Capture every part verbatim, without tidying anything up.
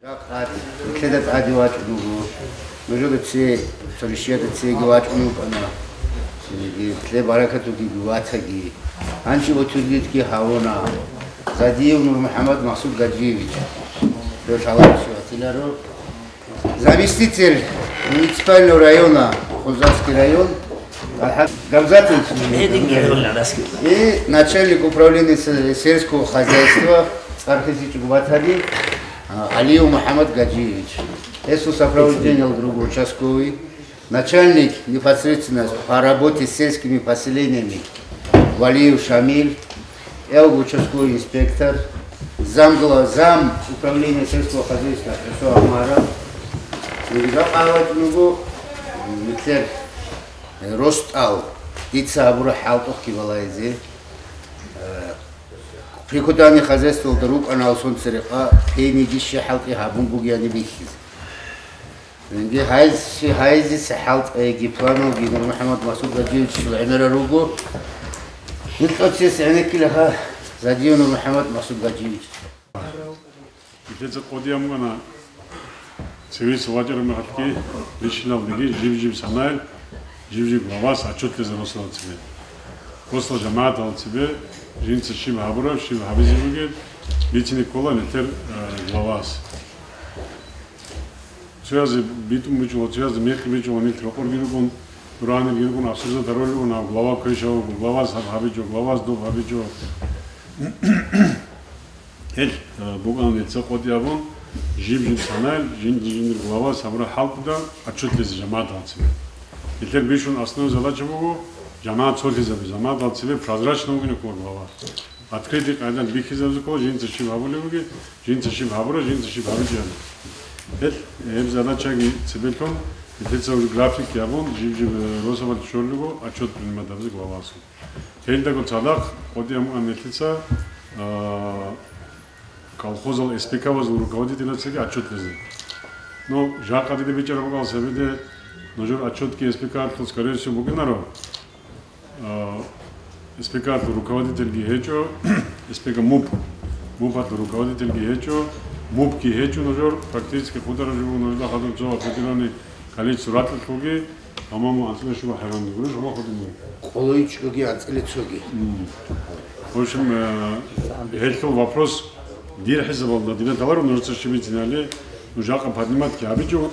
Рахъат, нилъеда тӀаде вачӀун вуго. Нужеда цее, цо рищиялда цееги вачӀун вукӀана. Цееги, нилъее баракат бугеги, ватаги. Гьанже отвердитьги гьавуна. Задиев Нурмухьаммад Максудгажиевич. Дов лъаларищ ватиларо. Заместитель муниципального района, Хузарский район, Алхад Гамзатович. И начальник управления се-, сельского хозяйства, цӀар хисичӀого батани, а, Алиев Мухьаммад Гаджиевич. Эсул сопровождение другой участковый. Начальник непосредственно по работе с сельскими поселениями Валиев Шамиль, я участковый инспектор, зам гла-, зам управления сельского хозяйства Хусо Амара. Нижа къават нугу, митлер, э, ростал, дица абура хӀалтӀухъги балайзе. Э, прикутани хозяйстволда рукӀана алсон церекъа, пейниги щехӀалтӀи гьабун бугиани бихьизе. Гьанже гьайзи, гьайзи цехӀалтӀайги планалги Нурмухьаммад Масудгажиевичил гӀемерал руго. Гьелъоцес гӀенеккила гьа Задиев Нурмухьаммад Масудгажиевич. Нилъеца къодиямгана цевеса вачӀараб мехалъги, рищиналдеги жиб-жиб санайл, жиб-жиб главас отчетлъизе росдал цебе. Росла жамагӀатал цебе жинца щиб гьабураб, щиб гьабизе бугеб, бицине ккола нилъер, э, главас. Цоязе битӀун бичӀо, цоязе мекъи бичӀо, нилъ рокъорги рукӀун, дуранибги рукӀун, абсурзатарулигун, гьав глава квешав вуго, главас гьаб гьабичӀо, главас доб гьабичӀо. Гьел, э, букӀана нилъеца къотӀи абун, жиб-жиб санайл, жинди-жиндир главас гьабураб хӀалтӀуда отчетлъизе жамагӀатал цебе. Нилъер бищун основной задача буго, жамагӀат цолъизаби, жамагӀатал цебе прозрачно вугин ккола глава. Открытый къайдал бихьизабизе ккола, жинца щиб гьабулеб бугеб, жинца щиб гьабура, жинца щиб гьабичӀеб. Гьел, гьеб задачаги цебелъун, нилъеца уже график ябун, жиб-жиб, э, росабалъ щолего отчет принимать гьабизе главасул. Гьелдаго цадахъ къотӀи амуан нилъеца, а, колхозал, эс пэ кабазул руководителяцаги отчет лезе. Ну, жакъа дида бичӀараб бакӀал сабиде нужер отчетги эс пэ калъул, скорее всего, букӀинаро. А, эс пэ калъул руководительги гьечӀо, эс пэ ка муп, мупалъул руководительги гьечӀо, мупги гьечӀо нужер, практически хутӀараб жо буго нужда хадуб цо определённый количество ратӀалъулги, по-моему, анцӀила щуго хӀайван гурищ ва хадуб. КъолойчӀоги анцӀила цоги. М. В общем, э, гьелъул вопрос дир хӀисабалда дида таларо нужеца щибицинали, ну, жакъа подниматки гьабичӀо.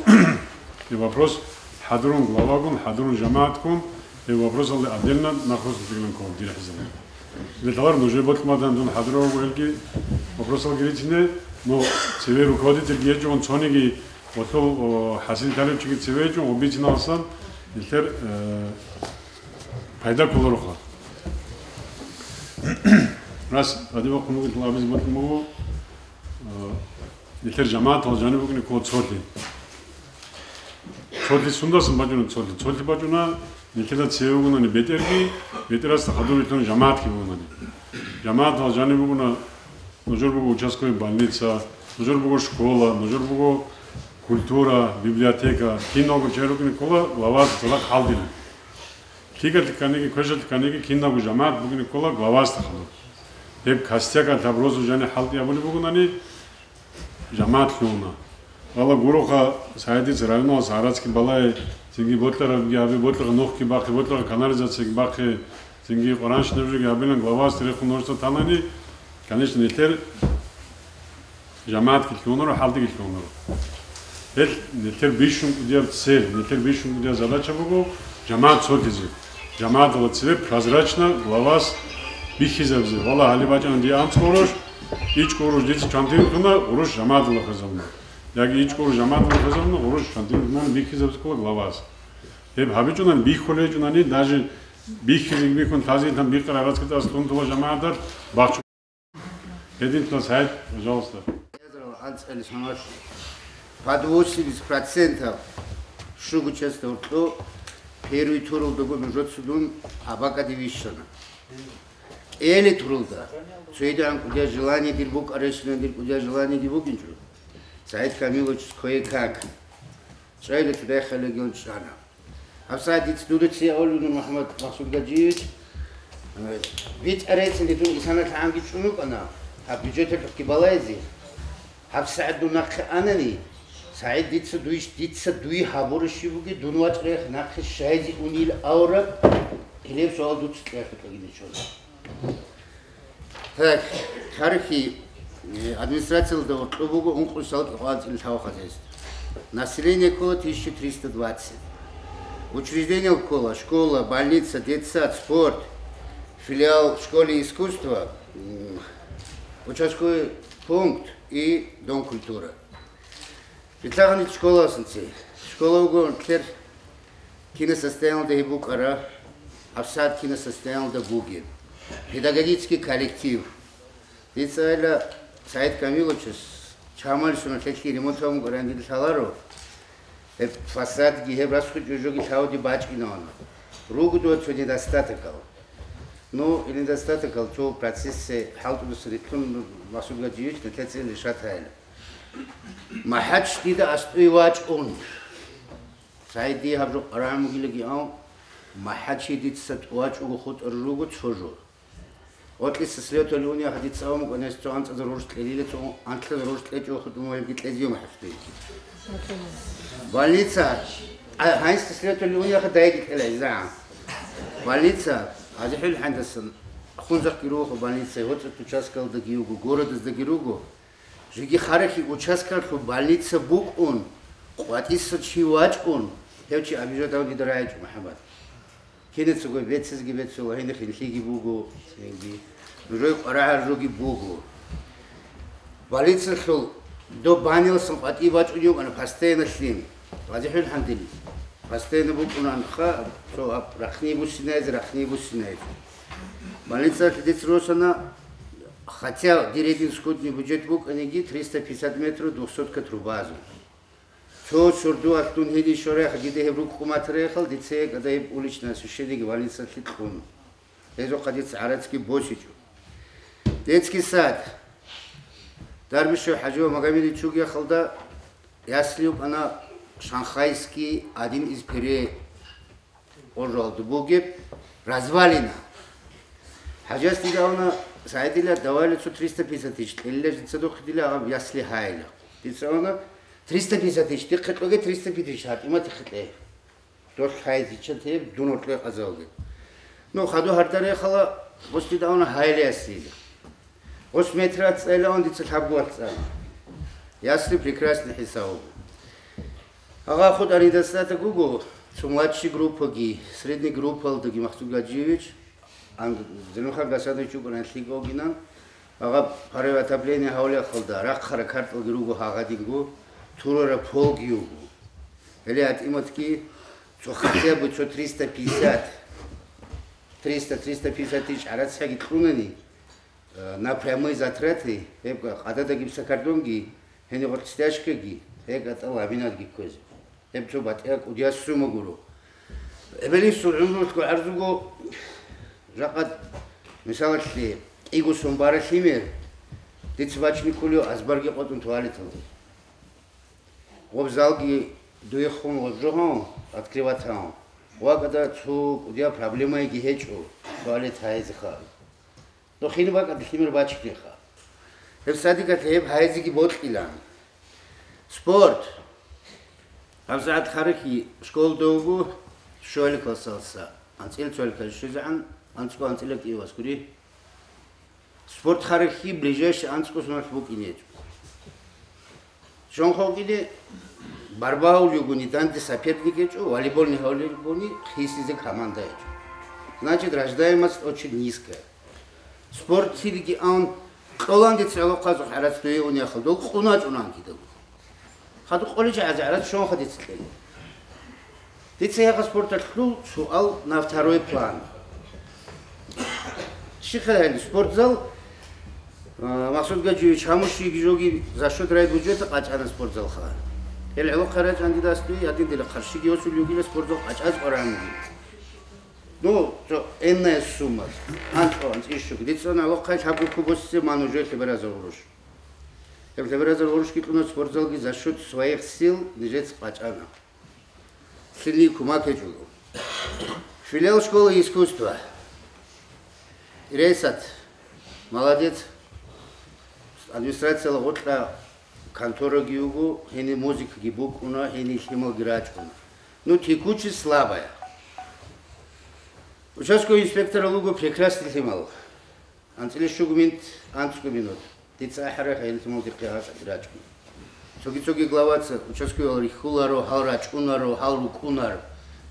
И вопрос хӀадурун главагун, хӀадурун жамагӀаткун, и вопросалде отдельно нахрус лъикӀлъун ккола дир хӀисабалда. Дида таларо нужее бокьмадан дун хӀадуравго гьелги вопросалги рицине, но цеве руководительги гьечӀогун цониги, гъолъул, о, хӀасил талебчиги цеве гьечӀо, обициналсан нилъер, э, пайда кколароха. Раз гьадиб бахъун вугелъул абизе бокьун буго, э, нилъер жамагӀатал жаниб букӀине ккола цолъи. Цолъи сундасан бачӀуна цолъи? Цолъи бачӀуна, нилъеда цеве вугунани бетӀерги, бетӀерасда хадур вилълъун жамагӀатги вугунани. ЖамагӀатал жаниб бугуна, нужер буго участковый больница, нужер буго школа, нужер буго культура, библиотека, киналго чагӀи рукӀине ккола главас цадахъ хӀалдилан. ЛъикӀалъи кканиги, квешалъи кканиги киналго жамагӀат букӀине ккола главасда хадур. Гьеб костякалъ гьаб росу жани хӀалтӀи абулеб бугунани, жамагӀат лъугьуна. Вала гуроха, Саидица районалас гӀарацги балай, цинги бокьарабги гьаби, бокьараб нухги бахъи, бокьараб канализацияги бахъи, цинги къуранщинаб жоги гьабилан главасде рехун нужеца танани, конечно, нилъер жамагӀатги лъугьунаро, хӀалтӀиги лъугьунаро. Гьел нилъер бищун кӀудияб цель, нилъер бищун кӀудияб задача буго жамагӀат цолъизе. ЖамагӀаталда цебе прозрачно главас бихьизабизе. Вала, гьале бачӀана дие анцӀ гъурущ, ичӀ гъурущ дица чвантӀи рухӀуна, гъурущ жамагӀаталда хвезабуна. Яги ичӀ гъурущ жамагӀаталда хвезабуна, гъурущ чвантӀи рухӀуна бихьизабизе ккола главас. Гьеб гьабичӀунани, бихьулеб гьечӀунани, даже бихьизеги бихьун, тазиятан бикъараб гӀарацги тӀаса лъун тола жамагӀаталъ бахчу. Гьединлъун сайт, пожалуйста. Азарал анцӀила саналъ под восемьдесят процентов щуго часть гьоркьо первый туралдаго нужеца дун гьаб бакӀалде вищана. КӀиабилеб туралда, цойдагьан кӀудияб желание дир букӀарабщинаб, дир кӀудияб желаниеги бугинчӀо, СагӀид Камилович кое-как чӀайилъ рехалегил чӀана. ГьабсагӀат дица дуда цее абулеб, Нурмухьаммад Максудгажиевич, э, битӀараб цинги дун исаналъ гӀанги чӀун вукӀана, гьаб бюджеталъухъги балайзе. ГьабсагӀат дун нахъе анани, СагӀид, дица дуйищ, дица дуй гьабурищ бугеб, дун вачӀарай нахъе щайзе унел авараб, гьелеб суал дуца кьеялъе кьогине чӀола. Так, хъарихъи, э, администрациялда гьоркьоб буго ункъо салкӀи къванцӀил лъавхъазест. Население ккола тысяча триста двадцать. Учреждение ккола: школа, больница, детсад, спорт, филиал школы искусства, м, участковый пункт и дом культуры. Бетлагьанил школалъунци. Школа вуго нилъер кинаб состояниялда гьеб букӀара, гьабсагӀат кинаб состояниялда бугеб. Педагогический коллектив. Дица айла, СагӀид Камиловичас, чамал суналъелъи ремонт гьабун букӀаран дида лъаларо, гьеб фасадги, гьеб расху жо-, жоги лъавади бачӀинавана. Руго дова цо недостатокал. Ну, и недостатокал цо процессе хӀалтӀудаса рилълъун Масуд Гаджиевич нилъеца решат гьайла. МахӀач дида астӀуй вачӀун. СагӀид, дие гьаб жо къваригӀун бугилаги ав, МахӀачи дица тӀувачӀого хутӀарал руго цо жо. Гъоркьиса следователь унеха дица ав мукӀанес цо анцӀазар рорш кьелила, цо анлъазар рорш кьечӀого хутӀун гьебги кьезие МахӀачде. Больница, а, гьанисда следователь унеха дайги кьела иза. Больница, гьазихӀил хӀандасан, хунзахъги руго больница, гьоцӀат участкалдаги руго, городаздаги руго. Жеги хъарахъи участкалъул больница букӀун, къватӀиса чи вачӀун, гьев чи абижадав дида рагӀичӀо, МухӀаммад. Кинецаго бецазги бецула, гьенихъ инлъиги буго, гьенги нужее къваригӀараб жоги буго. Больницалъул доб баниласан къватӀи бачӀунев вукӀана постоянно лъим. ВазихӀил хӀандил. Постоянно букӀунаха, цо аб-, рахъни буссинайзе, рахъни буссинайзе. Больницалъ дица росана, хотя директный скотный бюджет букӀаниги, триста пятьдесят метров двухсотка трубазул. Цо сордуялъ дун гьедин щварайха, дида гьеб рукӀкӀун батарайхал, дица гьекӀада гьеб уличное освещениеги больницалъе кьун. Гьезухъа дица гӀарацги босичӀо. Детский сад. Дарбишев ХӀажи ва Магомедович вугехалда ясли вукӀана шанхайский один из пере-, Къоржалда бугеб развалина. ХӀажияс дида авна, СагӀидила, давайла цо триста пятьдесят тысяч кьелила, жинца духъе дила гьаб ясли гьайила. Дица авна, триста пятьдесят тысяч, дихъе кьоге триста пятьдесят тысяч, гьатӀимат дихъе кье. Дол хӀайзича теб, дун гьоркье къазалги. Ну, хаду гьардарехала, гъос дида авна гьайила яслила. Гъос метр ацӀцӀайилан дица лъабгу ацӀцӀана. Ясли прекрасный хӀисаб буго. Агъа, хутӀа недостаток буго, цо младший группаги, средний группалдаги Махсуд Гаджиевич, ан-, Зелимхан Гасанович вукӀана лъикӀ вугинан, агъа, паровое отопление гьавлиахъалда, рахъара картӀалги руго гьагъадинго, турара полги вуго. Гьеле гьатӀиматги цо хотя бы цо триста пятьдесят, триста, триста пятьдесят тысяч гӀарацги кьунани, Э, на прямые затраты, гьеб къададаги бицакардонги, гьениб гъоркь стяжкаги, гьеб гьатӀа ламинатги кквезе. Гьеб цо батӀияб кӀудияб сумма гуро. Эбелисул гӀумрулъго гӀарзуго, жакъа, мисалалъе, кӀиго сом бара лъимер, дица бачине кколев азбарги къотӀун туалеталде. Гъоб залги дуе хун гъоб жо гьав, открывать гьав. Вакъда цо кӀудияб проблемаги гьечӀо, туалет гьайзеха. Дохин бакӀалда лъимер бачинеха. Гьеб садикалъ гьеб гьайзеги бокьилан. Спорт. ГьабсагӀат хъарихъи школда вуго, щуаликалсалса анцӀила цоаликалде щвезегӀан, анцӀго анцӀила кӀиявас гури. Спорт хъарихъи ближайший анцӀго соналъ букӀине гьечӀо. Чонхъ вукӀине барбаулев вугони, данде соперник гьечӀо, волейбольный гьавулев вугони, хисизе команда гьечӀо. Значит, рождаемость очень низкая. Спортилги ан кьолан дица гӀолохъазухъ гӀарац дуе унехал, дол къуначӀунан кидаго. Хадуб къоличи гӀазе гӀарац щонха дица кьела. Дица яха спорталъул суал на второй план. Щихъа гьаниб спортзал, а, Махсуд Гаджиевич, гьамушиги жоги за счет райбюджета къачӀана спортзалха. Гьел гӀолохъа рачӀан дида астуи, гьадин дила хъаршиги осулев вугила спортзал къачӀаз къваригӀун вугила. Ну, цо энная сумма. АнцӀо, анцӀишуги. Дица гӀолохъай лъабго кубосе ман уже хабараза гъуруш. Гьеб лъабаразул гъурущги кьуна спортзалги за счет своих сил нижец къачӀана. Лъилни кумак гьечӀого. Филиал школы искусства. Рейсат. Молодец. Администрацияла гъоркьа контораги вуго, гьениб музыкаги букӀуна, гьениб лъималги рачӀуна. Ну, текучесть слабая. Участковый инспекторал вуго прекрасный лъимал. АнцӀила щуго минут, анцӀго минут. Дица ахӀарахъ гьел лъимал дихъе гьакъаде рачӀуна. Цоги-цоги главаца участковыйал рихьуларо, гьал рачӀунаро, гьал рукӀунаро.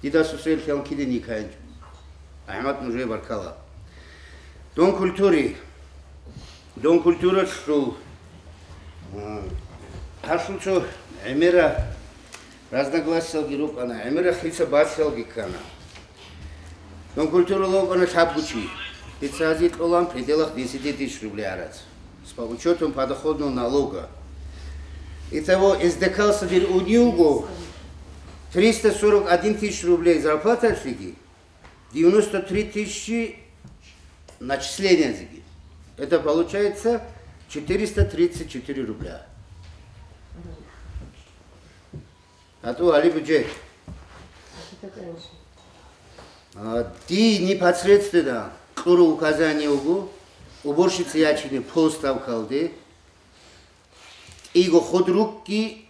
Дида сусел лъимал киде никаинчӀо. АхӀмад, нужее баркала. Дом культуры. Дом культуралъул, а, гьалъул цо гӀемера разногласиялги рукӀана, гӀемера хиса бацалги ккана. Дом культуры вукӀана лъабго чи. Дица гьази кьолан в пределах десяти тысяч рублей гӀарац. С по учету подоходного налога. Итого, эс дэ калъ дир уни вуго, триста сорок один тысяч рублей зарплаталъеги, девяносто три тысячи начислениязеги. Это получается четыреста тридцать четыре рубля. ГьатӀу гьали бюджет. А, ди непосредственно кьураб указание вуго, уборщица ячине полставкалде, кӀиго худ рукӀги,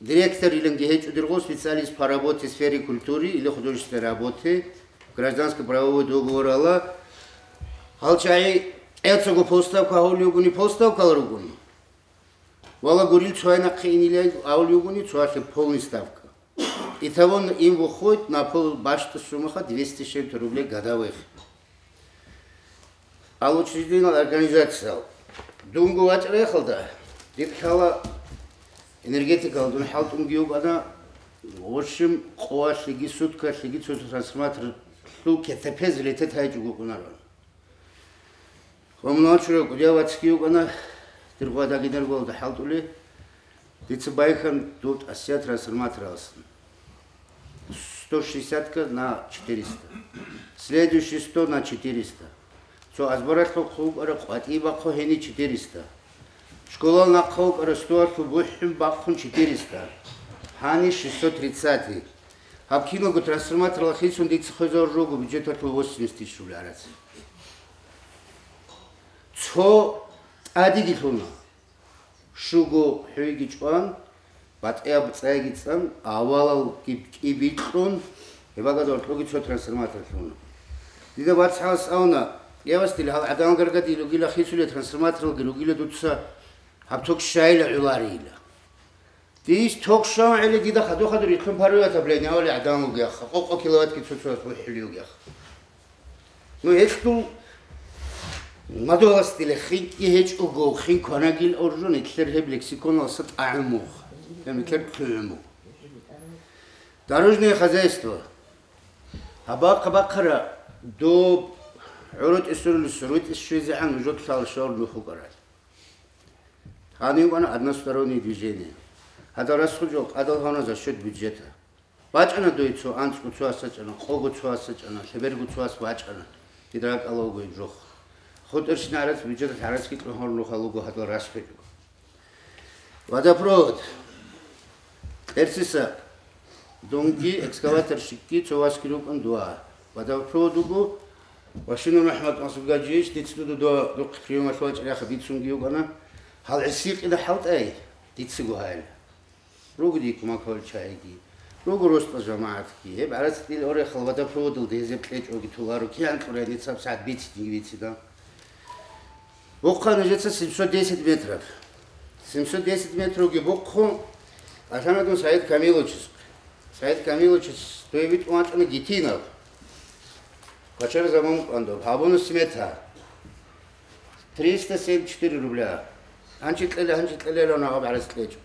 директориланги гьечӀо дирго специалист по работе в сфере культуры или художественной работы, гражданско-правовой договорала, гьал чагӀи кӀецаго полставка гьавулев вугони, полставкал ругони. Вала гурил цояй нахъе инилай авулев вугони, цоялъе полный ставка. Итого им выходит на пол бащдаб сумаха двести с чем-то рублей годовых. Ал учреждениялъ, организациялъ. Дунго вачӀарай халда, дир лъала энергетикалда дун хӀалтӀунги вукӀана, в общем, къоялъеги, суткалъеги цо трансформатор лъу К Т П залететь гьайчӀого вукӀунаран. Ва мун вачӀарав кӀудияв вацги вукӀана, дир гъвадаги дергоялда хӀалтӀулей, дица байхьан дов тӀасият трансформаторалъун. Сто шестьдесят на четыреста. Следующий сто на четыреста. Цо азбаралъухъ вукӀара къватӀи бахъу гьени четыреста. Школал нахъа вукӀара стоялъул бухӀун бахъун четыреста. Гьани шестьсот тридцать. Гьаб киналго трансформаторал хисун дица хвезавар руго бюджеталъул восемьдесят тысяч рубль гӀарац. Цо тӀадеги лъуна. Щуго хӀуйги чӀван, батӀияб цӀайги цӀан, авалалги кӀибикьун, гьеб агада гьоркьоги цо трансформатор лъуна. Дида бацгӀалас абуна, я вацал, гьал гӀадан гаргадил ругила хисулел трансформаторалги ругила дуца гьаб ток щайила гӀоларейила. Дис ток щван гӀели дида хадур-хадур итлъун паруй ватаблъи гьавали гӀадан вугеха, къо-къо киловаттги цо-цояс бухӀули вугеха. Ну, гьелъул мадугьаласдила хинкӀи гьечӀого, хин кванагил оржун, гьелъер гьеб лексиконалса тӀагӀун мух, гьеб гьелъер кьугӀун мух. Дорожное хозяйство. Гьабахъа-бахъара доб гӀурутӀи сурулес рутӀи щвезегӀан нужер лъала шавар нух вукӀарал. Гьанив вана одностороннее движение. Гьадал расхул жо къадал гьавна за счет бюджета. БачӀана дой цо анцӀго цо ас бачӀана, къого цо ас бачӀана, лъеберго цо ас бачӀана. Гидракалого иб жох. ХутӀерщина гӀарац бюджеталъ гӀарацги кьун гьавун рухал руго гьадал расхул жо. Водопровод. Кьерсиса дунги, экскаваторщикги, цо васги рукӀун дуа. Водопровод вуго, Вашинов МухӀамад Масулгажиевич, дица дуда дуа духъе приёмалъ вачӀарахъа бицунги вукӀана. Гьал гӀисикъида хӀалтӀай, дицаго гьайла. Руго дие кумак гьавал чагӀиги, руго росдал жамагӀатги. Гьеб гӀарац кьел орехал водопроводалда гьезеб кьечӀоги толаро, кигӀан кьурай, нецаб сагӀат бицидинги бицида. Бухъа нужеца семьсот десять метров. Семьсот десять метровги бухъун, кӀалъана дун СагӀид Камиловичас. СагӀид Камиловичас дой витӀун вачӀана гьитинаб. Квачара заман букӀандаб. Гьабуна смета. Триста семьдесят четыре рубля. Гьанчи кьела, гьанчи кьела, гьаб гӀарац кьечӀо.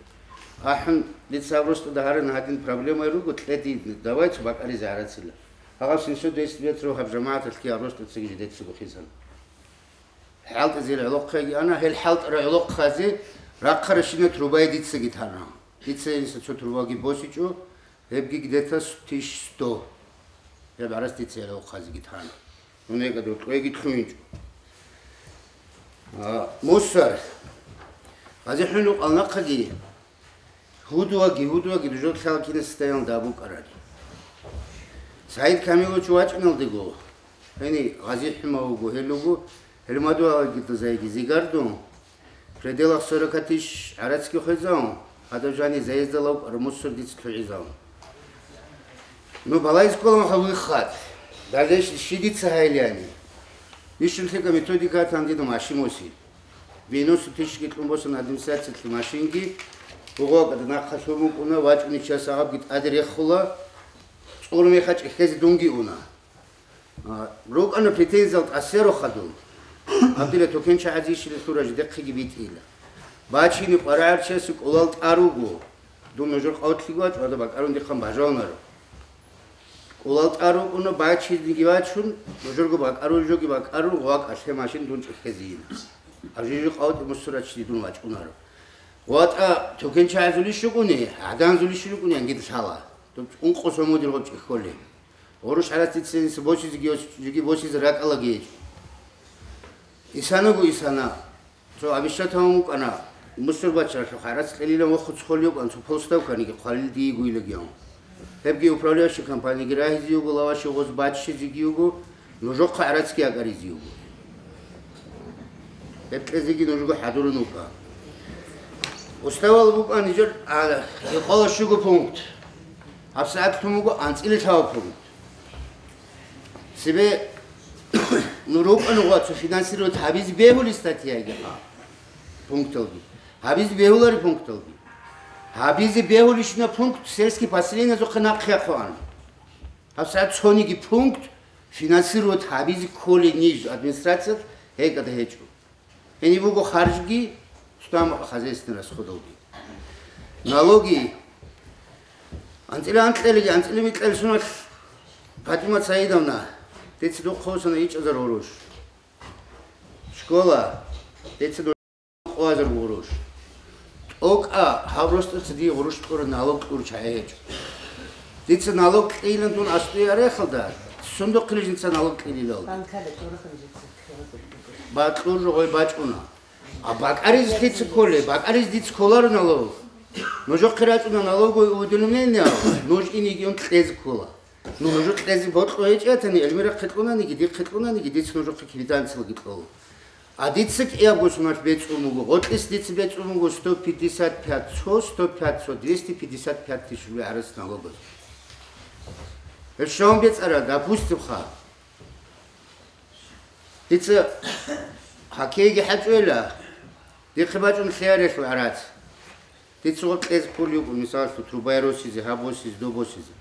АхӀун, дица гьаб росда гьарин гьадин проблемаи руго, кьеди, давай цо бакӀаризе гӀарацила. Гьаб семьсот десять метров гьаб жамагӀаталъги гьаб росда цеги жидецаго хизан. ХӀалтӀизел гӀолохъаги ана, гьел хӀалтӀара гӀолохъазе рахъаращина трубаи дицаги тана. Дица инса цо трубаги босичӀо, гьебги где-то тысяч сто. Гьеб гӀарац дица гӀолохъазеги тана. Нунега дуркьвеги лъугьинчӀо. А, мусар. Гъази хӀуну къалнахъаги. Гьудуаги, гьудуаги дужо лъала кинасдаян дабукӀарали. СагӀид Камилович вачӀиналдего, гьени гъази хӀума вуго, гьел вуго, гьел мадугьалаги дазайги зигардун, пределах сорока тысяч гӀарацги хвезавун, гьадаб жани заездалав мусор дица лъугӀизавун. Ну, балайз ккола махал виххат. Далдеш щи дица гьайилани. Бищун лъикӀа методика тандина машин восил. Девяносто тысячги кьун босана администрациялъе машинги, бугъвакӀада нахъа лъун букӀуна, вачӀуни час агъабги тӀаде рехула, цӀур мехачӀ эхезе дунги уна. А, рукӀана претензиял тӀасеро хадуб. Абдила токенчагӀазе щилалъура жидехъеги битӀила. Бачине къварагӀарчиясе кӀолал тӀа руго. Дун нужер къавтлъи вачӀ, вада бакӀарун дихъан бажавунаро. КӀолал тӀа рукӀуна, бачизниги вачун, нужерго бакӀару, жоги бакӀару, гъвакӀа лъе машин дун чӀехезейина. Абжижи къавтӀи мусурачиди дун вачӀунаро. ГъватӀа токенчагӀазулищ рукӀуни, гӀаданзулищ рукӀуни, ангид лъала. Дуб ункъо сомудир гъоб чӀехьоли. Гъурущ гӀарацицинис босизеги ос-, жиги босизе ракӀалаги гьечӀо. Исанаго исана. Цо обещать гьавун вукӀана, мусурбачаралъухъ гӀарац кьелилан вохуц холли вукӀан, цо полставканиги хъвалил дие гуйлагиян. Гьебги управляющий компаниги рагьизе юго, лаваши гъоз баччизеги юго, нужухъа гӀарацги акӀаризе юго. Гьеб кьезеги нужго хӀадурун вукӀа. Уставал букӀан нижер, а, гьекъола щуго пункт. ГьабсагӀат лъун буго анцӀила лъабаб пункт. Цебе, ну, рукӀана гъвацу финансировать гьабизе бегьули статьяги гьаб пункталги. Гьабизе бегьулари пункталги. Гьабизе бегьулищина пункт сельский поселениязухъе нахъе хъван. ГьабсагӀат цониги пункт финансировать гьабизе кколей ниж администрациялъ гьекӀада гьечӀо. Гьениб буго харжги, цӀудамахъ хозяйственный расходалги. Налоги. АнцӀила анкьелиги, анцӀила микьел суналъ, ПатӀимат Саидовна, дица духъ хъосана ичӀазар гъурущ. Школа, дица духъ къоазар гъурущ. ТӀокӀа гьаб росдаса дие гъурущ кьура налог кьур чагӀи гьечӀо. Дица налог кьейилан дун астӀуе арехалда, сундухъ килижница налог кьилилал. Банкада кьурахъан жица. Бакьур жо гъой бачӀуна. А бакӀаризе лъица кколей? БакӀаризе дица кколаро налог. Нужехъе рачӀуна налоговое уведомление, нуж инигиун кьезе ккола. Ну, нуж кьезе бокьо гьечӀетани, Эльмирахъе кьунаниги, дихъе кьунаниги, дица нужехъе квитанциялги кьола. А дица кӀиябго суналъ бецӀун буго, гъоркьис дица бецӀун буго сто пятьдесят пять цо, сто пять цо, двести пятьдесят пять тысяч рублей гӀарас налогаз. Гьеб щавун бецӀара, допустим, ха. Дица хоккейги хӀачӀойила, дихъе бачӀун лъиярелъул гӀарац. Дица гъоб кьезе кколев вукӀун, мисалалъе, трубая росизе, гьаб босизе, доб босизе.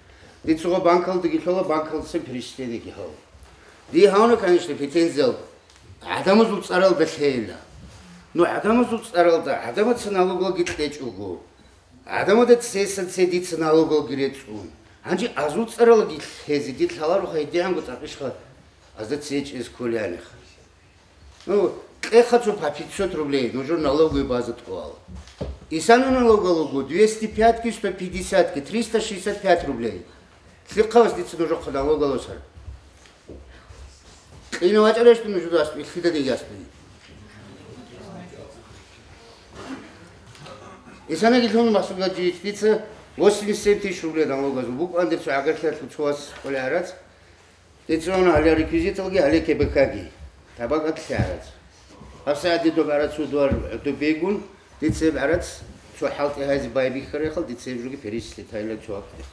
Дица гъоб банкалдаги лъола, банкалдасан перечислениеги гьабула. Дие гьавна, конечно, претензиял гӀадамазул цӀаралда лъейила. Ну, гӀадамазул цӀаралда гӀадамаца налогалги кьечӀого. ГӀадамада цесан це дица налогалги рецӀун. Гьанже азул цӀаралаги лъезе дир лъаларо, гьайдигӀанго цӀакъищха азда це чӀез кколеаниха. Ну, кьеха цо по пятьсот рублей, нужер налоговая база тӀуала. Исана налогал руго двести пятки, сто пятидесятки, триста шестьдесят пять рублей. Лъихъавас дица нужехъа налогал осар. Кьина вачӀаращтӀу нужеда асту, илъида дигасту. Исанаги лъун Масугьаджиевич, дица восемьдесят семь тысяч рублей налогазул букӀандир цо гӀагарлъиялъул цо вас кӀолей гӀарац. Дица гьуна гьале реквизиталги, гьале КБКги. Табакъат лъагӀарац. ГьабсагӀат дидуб гӀарац удуар гӀодобегун, дица гьеб гӀарац цо хӀалтӀи гьайзе байбихьарахъал, дица гьеб жоги перечислить гьайила цо вакътихъ.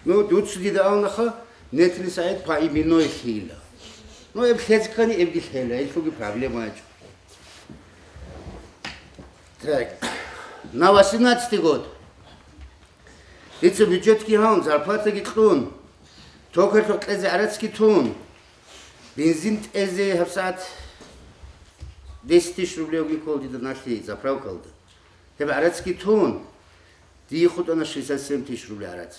Ну, дуца дида авнаха, Нетлисаид поименной лъила. Ну, гьеб лъезе ккани, гьебги лъела, гьелъулги проблема гьечӀо. Так. На восемнадцатый год. Дица бюджетги гьавун, зарплатаги кьун, токаралъухъ кьезе гӀарацги тун, бензин тӀезе гьабсагӀат десять тысяч рублевги ккола дида налъи заправкалда. Гьеб гӀарацги тун, дие хутӀана шестьдесят семь тысяч рублей гӀарац.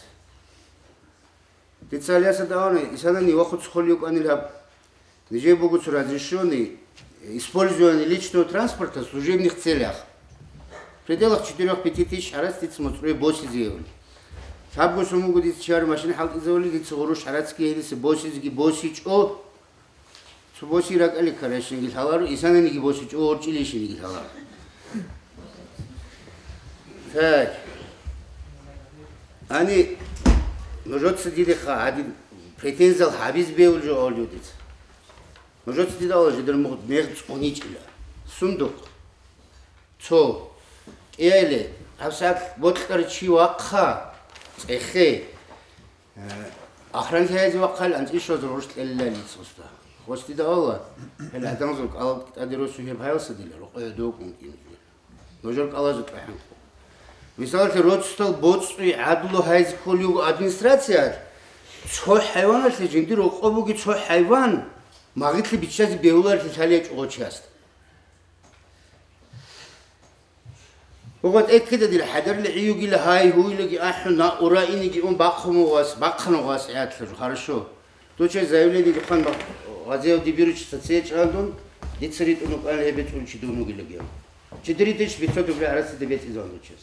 Дица гьале асада авани, исанани вахъуц холев кӀанил гьаб. Нижер буго цо разрешённый использование личного транспорта в служебных целях. В пределах четырёх-пяти тысяч гӀарац дица моцӀрое босизеевли. Лъабго сум буго дица чияр машин хӀалтӀизавали, дица гъурущ гӀарацги гьениса босизеги босичӀо. Цо боси ракӀали каращинги лъаларо, исананиги босичӀо, орчӀилищиниги лъаларо. Так. Ани, нужеца дидеха гьадин претензиял гьабиз бевулев жо авлиудица. Нужеца дида авла жидер мугъ мегъ цӀуничӀила. Сундухъ. Цо. КӀияле, гьабсагӀат бокьарав чи вахъа, цӀехе. Э, ахранлъи гьайзе вахъал анцӀишазул гъурущ кьелила лиц гъосда. Гъос дида ала, гьел гӀадамазул кӀалал тӀаде росу гьеб гьайлса дила, рокъое докӀун кӀинзе. Нужер кӀалазул тӀахӀан. Мисалалъе, роцдал боцӀи гӀадлу гьайзе кколев администрациялъ, цо хӀайваналъе жиндир рокъо буги цо хӀайван, магъилъи биччазе бегьуларелъи лъалия чӀугъочиясда. Гъо тӀекӀкида дир хӀадарли гӀиюгила гьай, гьуйлаги ахӀун, на ура иниги ун бахъун вугъас, бахъана вугъас гӀятлъа жо, хорошо. Дуче заявлениеги хъван бах-, гъазияв дибиручица цечӀан дун, дица ритӀун вукӀана гьеб бецӀулчи дун вугилаги. Четыре тысячи пятьсот рублей гӀарацаде бецӀизаван дучес.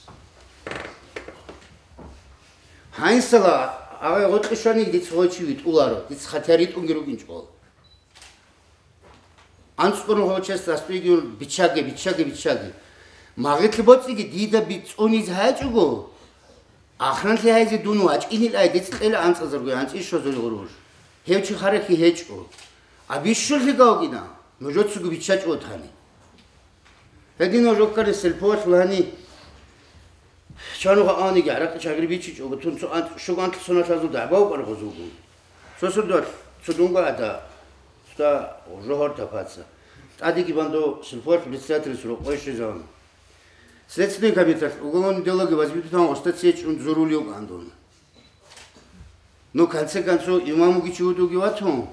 Гьайсала, агъай гъоркье щваниги дица гъой чи витӀуларо, дица хатя ритӀунги рукӀинчӀо. АнцӀкъун гъочес дастуйги биччаги, биччаги, биччаги. Магъилъи боцӀиги дида бицӀунизе гьачӀого, ахранлъи гьайзе дун вачӀинил ай диц кьела анцӀазарго анцӀи щвазул гъуруш. Гьев чи харахьи гьечӀо. А бищуллъи гавгина, нужецаго биччачӀо тани. Гьединав жоккарес сельпоялъул гьани чануга аниги гӀаракь чагъир бичичӀого, тун цо анцӀ-, щуго анлъ соналъазул дагӀба вукӀараб гъозулгун. Сосулдалъ цо дунго гӀада, цода жогьор тапаца. ТӀадеги бандо сельпоялъул председателас рокъой щвезавун. Следственный комитеталъ уголовный делоги возбудитан гъоста цечӀун зурулев вукӀан дун. Ну, конце концов, имамуги чи вудуги ватун,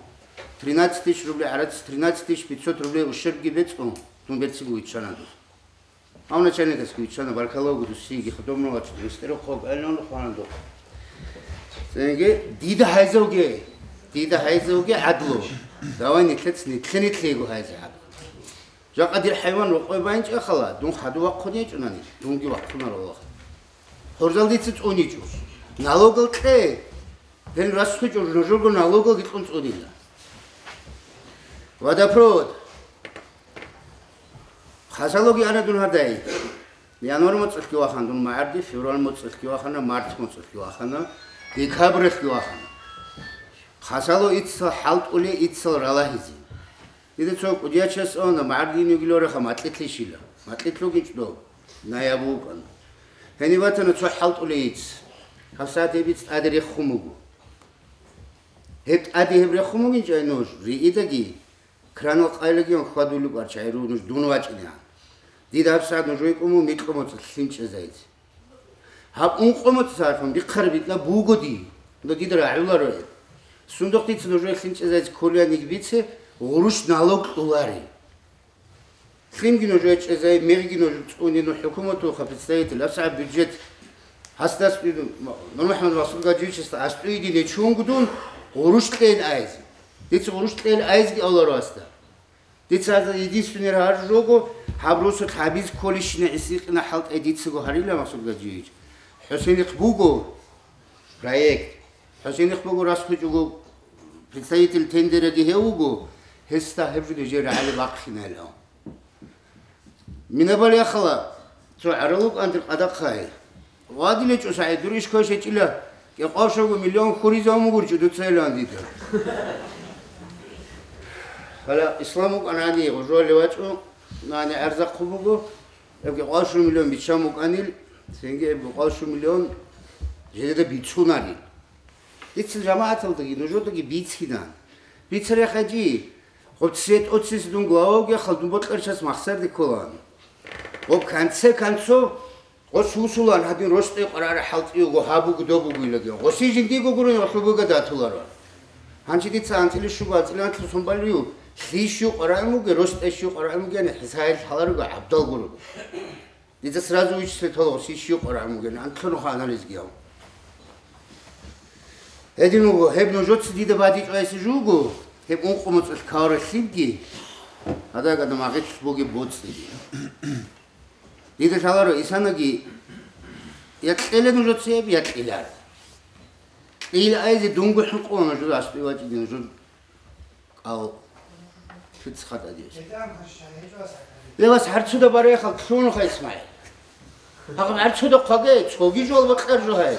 тринадцать тысяч рублей гӀарац, тринадцать тысяч пятьсот рублей ущербги бецӀун, дун берцинго виччана дус. Гьав начальникасги виччана, баркаллаго дусиги, хадуб мугъачӀ, мистерухъ хъоб гӀелнун хъвана духъ. Цинги, дида гьайзавги, дида гьайзавги гӀадлу. Давай нилъец, нилъе-нилъего гьайзе гӀадлу. Жакъа дир хӀайван рокъой байинчӀехъала, дун хадув вахъун гьечӀунани, дунги вахъунаро ваха. Гьорзал дица цӀуничӀо. Налогал кье. Гьел расхичӀо, нужерго налогалги кьун цӀунила. Водопровод. Хасалоги ана дун гьадай. Январь моцӀалъги вахана дун магӀарди, февраль моцӀалъги вахана, март моцӀалъги вахана, декабралъги вахана. Хасало ицал хӀалтӀуле, ицал ралагьизе. Дида цо кӀудиячас ана, магӀардин йигилареха, макьилъи щила. Макьилъ вугинчӀ дов, наяб вукӀана. Гьенив ватана цо хӀалтӀулей йиц. ГьабсагӀат гьеб йиц тӀаде рехун буго. Гьеб тӀаде гьеб рехун бугинчӀай нуж, риидаги, кранал къайлагиян хьвадулеб арчагӀи руго нуж дун вачӀинегӀан. Дида гьабсагӀат нуж векӀун мун микьго моцӀалъ лъим чӀезайизе. Гьаб ункъо моцӀалъун бихъараб битӀа буго дие, но дида рагӀуларо гьеб. Сундухъ дица нужее лъим чӀезайизе кколеяниги бице, гъурущ налог кьоларе. Лъимги нужее чӀезай, мегъги нуж цӀуне, ну, хӀукуматулха представитель, асхӀаб бюджет, гьасда астӀуй-, Нурмухьамад Масуд Гаджиевичасда астӀуйги нечунго дун гъурущ кьейин айзе. Дица гъурущ кьейин айзеги авларо гьасда. Дица гьазда единственный гьаржого, гьаб росулъ гьабиз кколищина гӀисикъина хӀалтӀай дицаго гьарила, Масуд Гаджиевич. ХӀусенихъ буго проект. ХӀусенихъ буго расхучӀого представитель тендераги гьев вуго, гьесда гьеб жо нижер рагӀалеб бахъинайилан. Минабал яхала цо гӀаралукӀан дир къадахъай. ВадилечӀо, СагӀид, дур иш квешачӀила, кӀикъвашого миллион хуризавун бугурчӀо дуцайилан дида. Гьала Ислам вукӀанани гъужуалев вачӀо, нани гӀарзахъун буго, эб кӀикъвашго миллион биччан букӀанил, цинги эб кӀикъвашго миллион жидеда бицунарил. Дицин жамагӀаталдаги, нужедаги бицина. Бицарахъаги, гъоб цвет оцис дун глававги халдун бокьарчас махсарде кколан. Гъоб конце концов, гъос вусулан гьадин росте къварара хӀалтӀиего гьабуго добугойлаги. Гъоси жиндиего гурин гъолъубуга датуларо. Гьанчи дица анцӀили щуго анцӀилан лъусун баллиу, лъи щив къварагӀун вуге, росте щив къварагӀун вугеян хӀисайил лъаларого гӀабдал гурого. Дица сразу виччалъе толгъуси щив къварагӀун вугин, анкьанухъа анализги гьав. Гьедин вуго, гьеб нужеца дида бадичӀвайси жуго, гьеб ункъо моцӀалъ ккаралъибги, гьадагада магъилъ бугеб боцӀиги. Дида лъаларо исанаги, я кьела нужеца гьеб, я кьилар. Кьейил айзе дунго хӀинкъула нужер астӀи вачӀиги нужер кӀал. Цицихъа тӀадизе. Ле, вас гьарцуда барехал лъунха, ИсмагӀил. Гьагъаб гьарцуда хъваге, цоги жол бакьар жо гьай.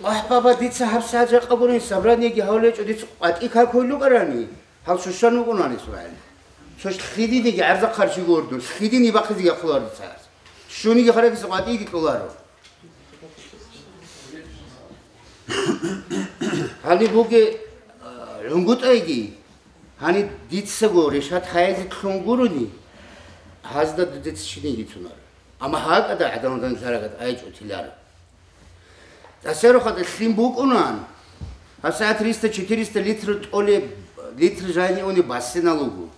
Вагь, баба, дица гьаб сагӀат жакъа гурин собраниеги гьавлечӀо, дица къватӀи какуй лукӀарани, гьал щущан вукӀунани, ИсмагӀил. Цо лъидиниги гӀарзахъарчи гурдун, лъидини бахъизеги ахъуларо дица гӀарз. Щуниги харакиса къватӀиги кьоларо. Гьаниб буге, а, гӀунгутӀайги, гьаниб дицаго решат хаязе лъун гурони, гьазда дудеца чиниги цунаро. Амма гьакӀада гӀадамазда лъарагад айчӀо тиларо. ТӀасарухъа лъим букӀунан, гьабсагӀат триста-четыреста литр тӀолеб, литр жайни уни бассинал руго.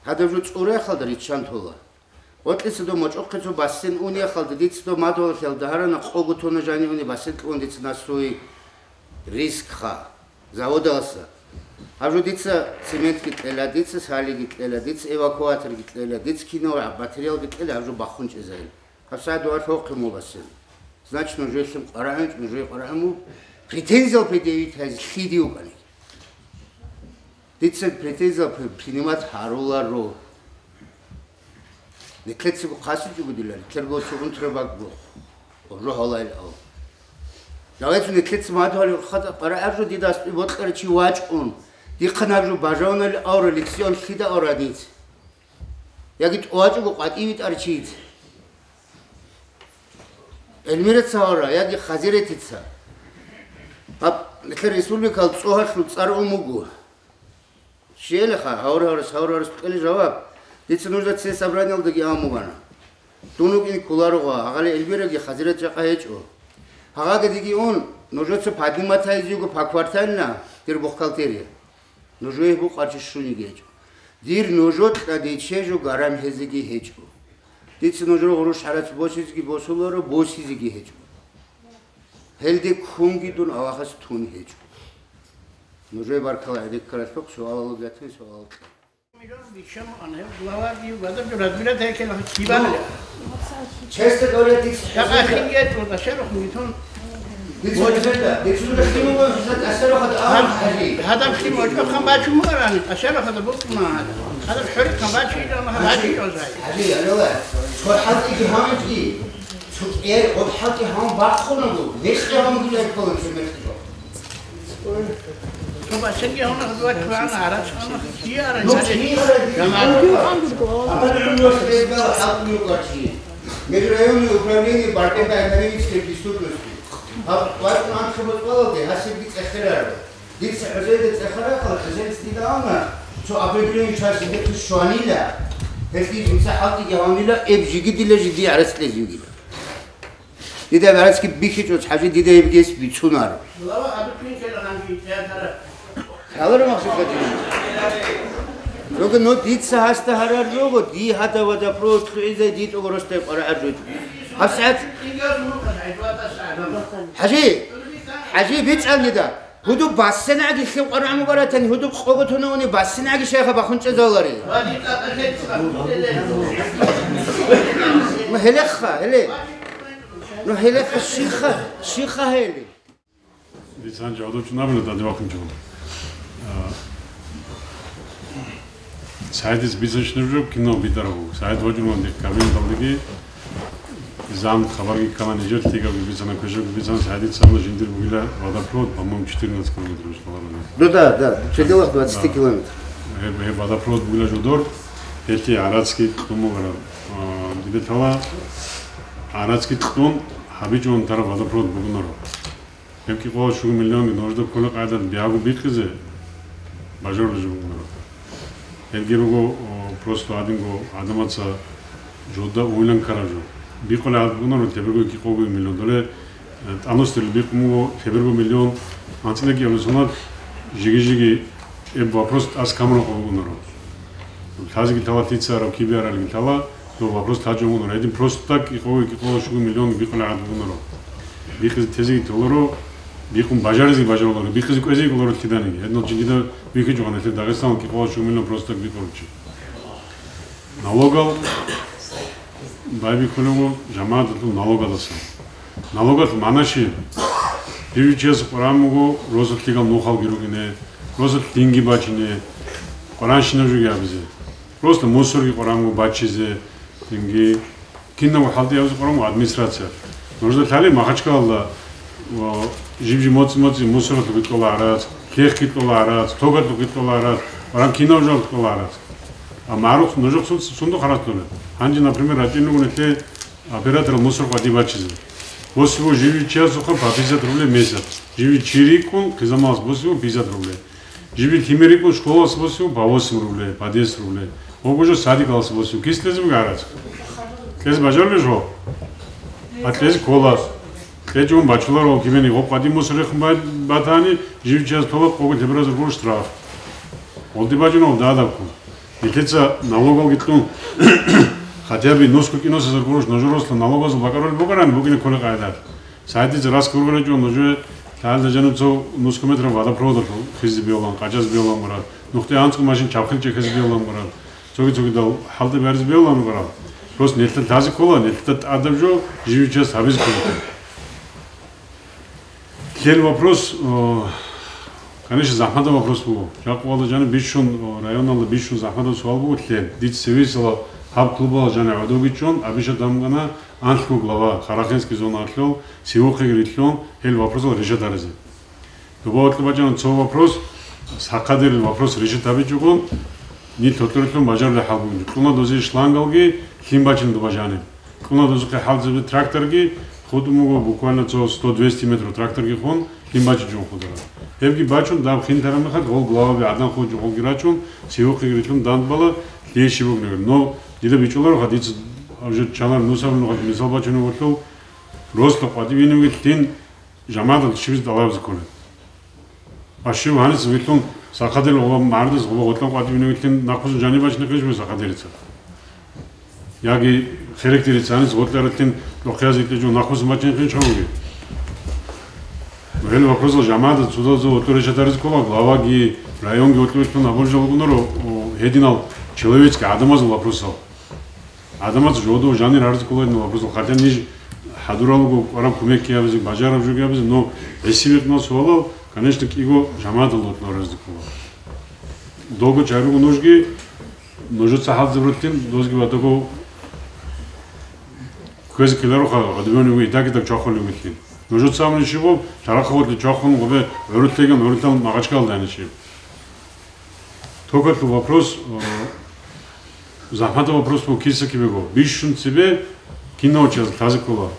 Гьадаб жо цӀурехалда риччан тола. Гъоркьица дов мочӀохъе цо бассин унехалда, дица дов мадугьалхиялда гьарана, къого тонна жани уни бассин кьун дица насуй рискха заводаласа. Гьаб жо дица цементги кьела, дица салиги кьела, дица эвакуаторги кьела, дица кино материалги кьела, гьаб жо бахун чӀезайил. ГьабсагӀат дугьалъухъе мун бассин. Значит, нужее лъим къварагӀунчӀ, нужее къварагӀун мун претензиял предъявить гьайзе лъиди вукӀаниги. Дица претензиял при-, принимать гьаруларо. Нилъецаго хъасичӀого дила, нилъерго цо унтра бакӀго, гьоржо гьалаил ав. Давайте нилъеца мадугьалил хатӀа къарагӀаб жо дида астӀи бокьарав чи вачӀун, дихъан гьаб жо бажавунали авра, лексион лъида авра диц? Яги тӀувачӀого къватӀив витӀарав чиц? Эльмираца гьавра яги Хазиретица. Гьаб, нилъер республикал цӀогьалъул цӀар ун буго. Щиялиха, гьавра-гьаврас, гьавра-гьаврас кьели жаваб. Дица нужда цин собраниялдаги ан бугана. Дун вукӀин кколаро гъа, гьагъали Эльмираги Хазирет жакъа гьечӀо. Гьагъаги диги ун, нужеца поднимать гьайзего поквартально, дир бухгалтерия. Нужее букъарчи щуниги гьечӀо. Дир нужо кьадиче жо гарам гьезеги гьечӀо. Дица нужер гъурущ гӀарац босизеги босуларо, босизеги гьечӀо. Гьелде ккунги дун Аллагьас тун гьечӀо. Нужее баркала гӀедеккаралъухъ суалалугатин суал кье. Глава. Честно говоря, дица хӀезулда. Дица хӀезулда. Дица хӀезулда. Дица хӀезулда. Дица хӀезулда. Гьадаб лъим очӀохъан бачун бугӀарани, тӀашарахъада букӀуна гьадаб. Гьадаб хӀорихъан бачида, гьадаб бачи чӀозай. ХӀажи, алла, цо хӀалтӀиги гьанчӀи, цо кӀер гъоб хӀалтӀи гьан бахъунаго, мекъи гьан бугилай ккола цо мекъи жо. Цо бачаги гьавна гьадуа чуяна, гьарач гьавна, чи арай, Ну, чи арай, жамагӀат. Амма гӀумру бегала хӀалтӀи юкъачи. Межрайонное управление борьбы с экономической преступностью. Гьаб вачӀун анцӀабазбалалде гьасибги цӀехераро. Дица хӀезелда цӀехарахъал, хӀезелц дида авна, цо определённый час гьеб щванила, гьелъие жинца хӀалтӀиги гьавнила, эб жиги дила жиди гӀарац кьезе вугила. Дида гӀарацги бихьичӀо, хӀажи, дида гьебги гьес бицунаро. Лава абикьин ккела гьанжи театра. Гьалар махсукъа дин. Рога, ну, дица гьасда гьарар рого, ди гьада водопровод лъугӀизай, ди тӀогоросдай къварагӀар ручӀ. ГьабсагӀат. ХӀажи, хӀажи, бичӀчӀан дида. Гьудуб бассенагӀги лъим къварагӀ мугӀаратани, гьудуб къого тунавуни бассенагӀги шайха бахун чӀезавлари. Ну, гьелехха, гьеле. Ну, гьелехха, щиха, щиха гьели. Дица гьанже гӀодов чӀунабила, дадивахъинчӀо. А, СагӀидица бицанщинаб жо кино битӀараб буго. СагӀид вачӀунван дихъ кабинеталдаги, изан хабарги ккана, нижер лъикӀабги бицана, квешабги бицана, СагӀидица абуна жиндир бугила водопровод, по-моему, четырнадцать километров, балагьана. Ну да, да, в пределах двадцати Да. километров. Гьеб, гьеб водопровод бугила жодор, гьелъие гӀарацги кьун бугара. А, дида лъала, гӀарацги кьун, гьабичӀун тараб водопровод бугунаро. Гьеб кӀикъоялда щуго миллионги нужда ккола къайдал бягу бихъизе бажарулел жо бугунаро. Гьелги руго, о, просто гьадинго гӀадамаца жодда уйлан ккараб жо. Бикъулеб гӀадаб бугунаро теберго кӀикъого миллион. Доле, э, тӀамусдерил бикъун буго теберго миллион. АнцӀилаги гьалусунат жиги-жиги гьеб вопрос тӀаса камураб бугунаро. Лъазеги лъала, лъица араб, кибе аралги лъала, дов вопрос лъачӀун бугонаро. Гьедин просто так кӀикъого, кӀикъого щуго миллион бикъулеб гӀадаб бугонаро. Бихъизе тезеги толаро, бикъун бажаризе бажаруларо, бихъизе кӀвезеги кӀоларо лъиданиги. Гьединал жиндида вихьичӀо гьанна, лъир Дагъистаналда кӀикъого щуго миллион просто так бикъуларев чи. Налогал байбихьулев жамагӀаталъул налогалдасан. Налогалъул магӀна щиб? Жив чияс къваригӀун буго росулъ лъикӀал нухалги рукӀине, росулъ динги бачине, къваригӀунщинаб жоги гьабизе. Просто мусорги къваригӀун буго бачизе, динги. Кинабго хӀалтӀи гьабизе къваригӀун буго администрация. Нужда лъали Махачкалалда, о, жиб-жиб моцӀи-моцӀи мусоралъухъе кьола гӀарац, лъехъе кьола гӀарац, тогалъухъе кьола гӀарац, къваригӀун кинаб жоялъухъе кьола гӀарац. А магӀарухъ нужехъ сун-, сундухъ гьаратлъуна. Гьанже, например, рачӀинегун нилъе операторал мусор къватӀиб бачизе. Босизе живичиясухъа по пятьдесят рублей в месяц. Живичи рикӀкӀун, хъизамалас босизе пятьдесят рублей. Живил лъимер рикӀкӀун школалас босизе по восемь рублей, по десять рублей. Гьогужо садикалас босизе. Кис лезим гарац? Кис бажарулел жо? А кьезе ккола. КьечӀун бачуларо кибени гъоб къватӀиб мусор рехун ба-, батани, живичияс тола къого лъеберазул гуро штраф. Гъолди бачӀунав дадабку. Нилъеца налогалги кьун, хотя бы нусго кӀинусазар гурош нужер росла налогазул бакӀарулеб бугорани букӀине кколеб къайдалъ. Сайтица раскургуречӀо нужее лъагӀалда жаниб цо нусго метров водопроводалъул хизе бегьулан, къачӀазе бегьулан гурал, нухде анцӀго машин чабхил чӀехьезе бегьулан гурал, цоги-цогидал хӀалтӀи бегьаризе бегьулан гурал. Просто нилъеда лъазе ккола, нилъеда тӀадаб жо живичияс гьабизе ккола. Лъел вопрос, о, конечно, захӀматаб вопрос буго. Жакъа валда жаниб бищун, о, районалда бищун захӀматаб суал буго лъел. Дица цевесала гьаб клубала жаниб гӀодовги чӀун, абиша дамгана анлъго глава, Харахинский зоналъул, севухъеги рилълъун, гьел вопросал решать гьаризе. Доба вокьи бачӀана цо вопрос, сахъадерил вопрос решать гьабичӀого, нилъ гьоркьорилъун бажарулеб хӀал бугин. Кьуна дозе шлангалги лъим бачина доба жаниб. Кьуна дозухъе хӀалзабе тракторги хутӀун буго, буквально цо сто-двести метр тракторги хун, лъим бачичӀого хутӀараб. Гьебги бачун, даб хинтараб мехалъ, гъол главаби гӀадан хъугӀун гъолги рачун, севухъеги рилълъун дандбала лъей щиб бугинаб. Но дида бичӀчӀулароха, дица уже чанар нусаб нухалъ мисал бачунеб гъолъул, росла къватӀиб иневги лъин, жамагӀаталда щибизе тӀалабизе кколеб? Ва щив гьаниса вилълъун сахъадерил гъоба магӀардас гъоба гъотлъан къватӀибине вилълъин нахъвуссун жаниб бачине хъинчӀ бугеб сахъадерица? Яги херекдерица гьаниса гъотлъаралъин рохъиязде кьечӀого нахъвуссун бачине хъинчӀ бугеб? Гьел вопросал жамагӀаталда цо-цо гъотлъо решать гьаризе ккола, главаги, районги гъотлъо вилълъун абулеб жо букӀунаро, о, гьединал человеческий гӀадамазул вопросал. ГӀадамаз жодов жанир гьарзкӀуларин вабузул, хотя ниж хӀадурал руго кӀвараб кумекги гьабизе, бажараб жоги гьабизе, но гӀиси-бикъунал суалал, конечно, кӀиго жамагӀаталда гьоркьор гьарзкӀула. Дого чаруго нужги, нужеца хӀалзаб рулъин, дозги ва дого кквезе ккелароха, гъадубани уги, итаги-так чвахулев вилълъин. Нужеца амни щиб, чарахъа гъорлъи чвахун гъубе гӀурулъ леган, гӀурулъал магъачкалда гьаничи. Токалъул вопрос, э, захӀматаб вопрос буго киса кибего. Бищун цебе кинав чияс лъазе ккола.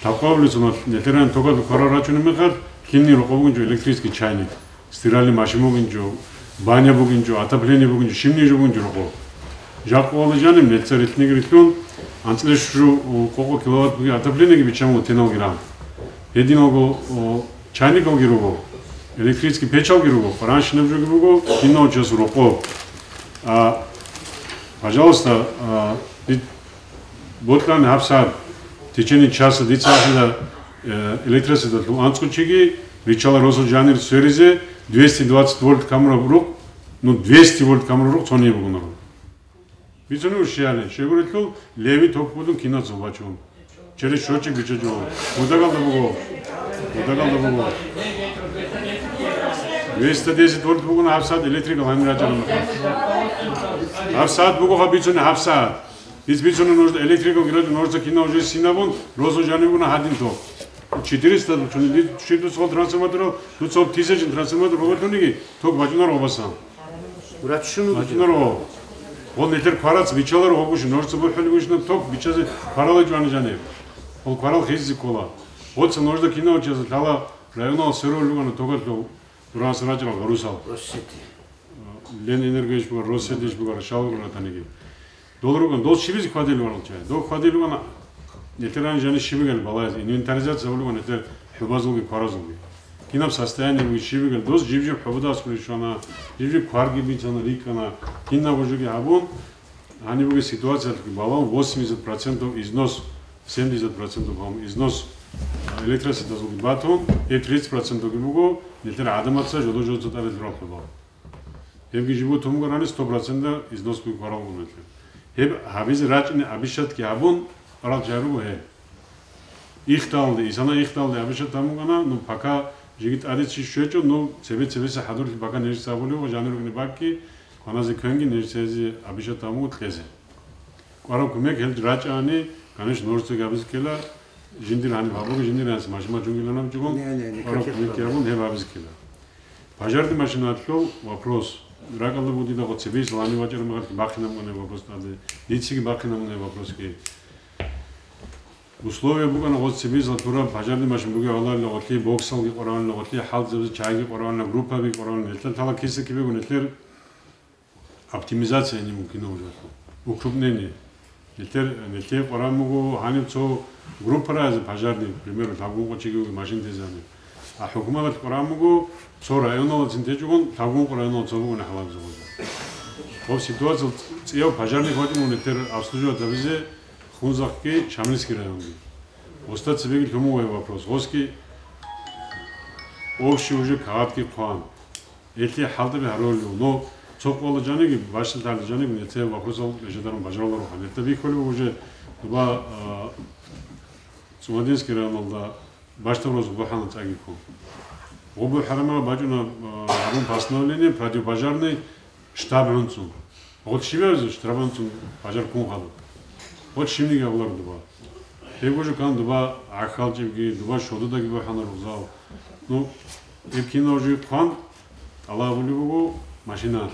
Лъабкъабулецунал нилъеран токалъул кварал рачунеб мехалъ, кинни рокъов бугин жо электрический чайник, стиральный машин бугин жо, баня бугин жо, отопление бугин жо, щибниги жо бугин жо рокъов. Жакъа валли жаниб нилъеца рилълъинеги рилълъун, анцӀила щужу, о, къо-къо киловатт бугин отоплениеги биччан буго теналги ран. Гьединалго, о, чайникалги руго, электрический печалги руго, къваранщинаб жоги буго, кинав чиясул рокъов. А, пожалуйста, а, ди-, бокьани гьабсагӀат, в течение часа дица ахӀила, э, электросеталъул анцӀго чиги, риччала росул жанир сверизе, двести двадцать вольт камураб рукъ, ну, двести вольт камураб рукъ цониги бугонаро. Бицунеб щибали, щайгурелъул леви ток бугин кинацал бачун. Через счётчик бичӀчӀичӀо. Гьудагалда буго. Гьудагалда буго. Двести десять вольт бугони гьабсагӀат электрикал гьанир рачӀараб мехалъ. ГьабсагӀат буго гьаб бицуни гьабсагӀат. Диц бицуни нужда электрикал гьанир рачӀун нужда кинав уже синабун, росул жаниб бугони гьадин ток. Четыреста, дуцун, ди-, щиб дуцал трансформаторал, дуцал тысячный трансформатор гьоболлъуниги ток бачӀунар гьобасан. Врачун вугев. Врачунар гьо. Гьол нилъер кварац биччаларо гьобгощин, нужеца бухӀулеб гущин ток биччазе кваралай жвани жаниб. Гьол кварал хизе ккола. Гьоца нужда кинав чиясда лъала районал сверулев вугони токалъул, дуранас рачӀарал гъурусал. Россети. Ленэнергоящ бугар, Россетиялъ бугар, щал гуро ратаниги. Дол руган, дол щибизе хьвадил варал чай. Дол хьвадил вана, нилъер гьанже жаниб щибигали балагьизе, инвентаризация гьабулеб нилъер хӀубазулги кваразулги. Кинаб состояние буги щибигали, дос жиб-жиб хӀубада аскӀуре щвана, жиб-жиб кварги бицана, рикӀкӀана, кинаб жоги гьабун, гьаниб бугеб ситуациялъги балагьун, восемьдесят процентов износ, семьдесят процентов, по-моему, износ, а, электросетазулги батун, гьеб тридцать процентовги буго, нилъер гӀадамаца жодо-жодоца тӀаде лъурал хӀуба. Гьебги жибго тумгурани сто процентов износ буги кварал гьунелъе. Гьеб гьабизе рачӀине абишатги гьабун, кварал чай руго гьеб. Ихталде, исана ихталде абишат гьабунгана, ну, пока жеги тӀаде чи щвечӀо, ну, цебе-цебеса хӀадурлъи пока нижеца гьабулев ва жанир ругни бакки, кваназе квенги нижецазе абишат гьабун кьезе. Кварал кумек гьел рачӀани, конечно, нужецаги гьабизе ккела, жиндир гьаниб гьабуги, жиндир гьаниб машин-мачунгилан абичӀого, Не, не, не, кварал каких кумекги проблем. Гьабун, гьеб гьабизе ккела. Пожарный машиналъул вопрос. РакӀалда буго дида гъо цебейс лани вачӀараб мехалъги бахъинаб гъоне вопрос тӀаде. Дицаги бахъинаб гъоне вопросги. Условия букӀана гъо цебейс латура пожарный машин бугев гьаларила гъотлъи боксалги къоравална, гъотлъи хӀалтӀизабизе чагиги къоравална, группабиги къоравална. Нилъер тала киса кибего нилъер оптимизация не мумкин уже. Укрупнение. Нилъер, нилъее къваран буго гьаниб цо группа разе пожарный, к примеру, лъабгун къо чиги машин тезани. А хӀукуматалъ къваран буго цо районалдацин течӀогон лъабгун къо районал цо бугони хӀалаб зугъуза. Гъоб ситуация цӀияв пожарный хватӀимун нилъер обслуживать гьабизе Хунзахъги Шамилский районги. Гъоста цебеги лъумугьай вопрос. Гъосги общий уже кагъатги хъван. Гьелъие хӀалтӀаби гьарулев, но цо къола жаниги, бащдалъ жаниги, нилъее вопросал решадарун бажаруларо хан. Гьелда бихьулев уже дуба, а, Цумадинский районалда бащдаб роз гъубу хӀана цӀаги ккун. Гъубу хӀарама бачӀуна, а, гьабун постановление, противопожарный штаб гӀунцун. Гъот щиб гьабизе штаб гӀунцун пожар ккун хадуб. Гъот щибниги гьабуларо дуба. Гьеб гужу кан дуба гӀахьалчӀебги, дуба щодудаги бухӀана ругъзал. Ну, гьеб кинав жив хъван тӀалабулеб буго машиналъе.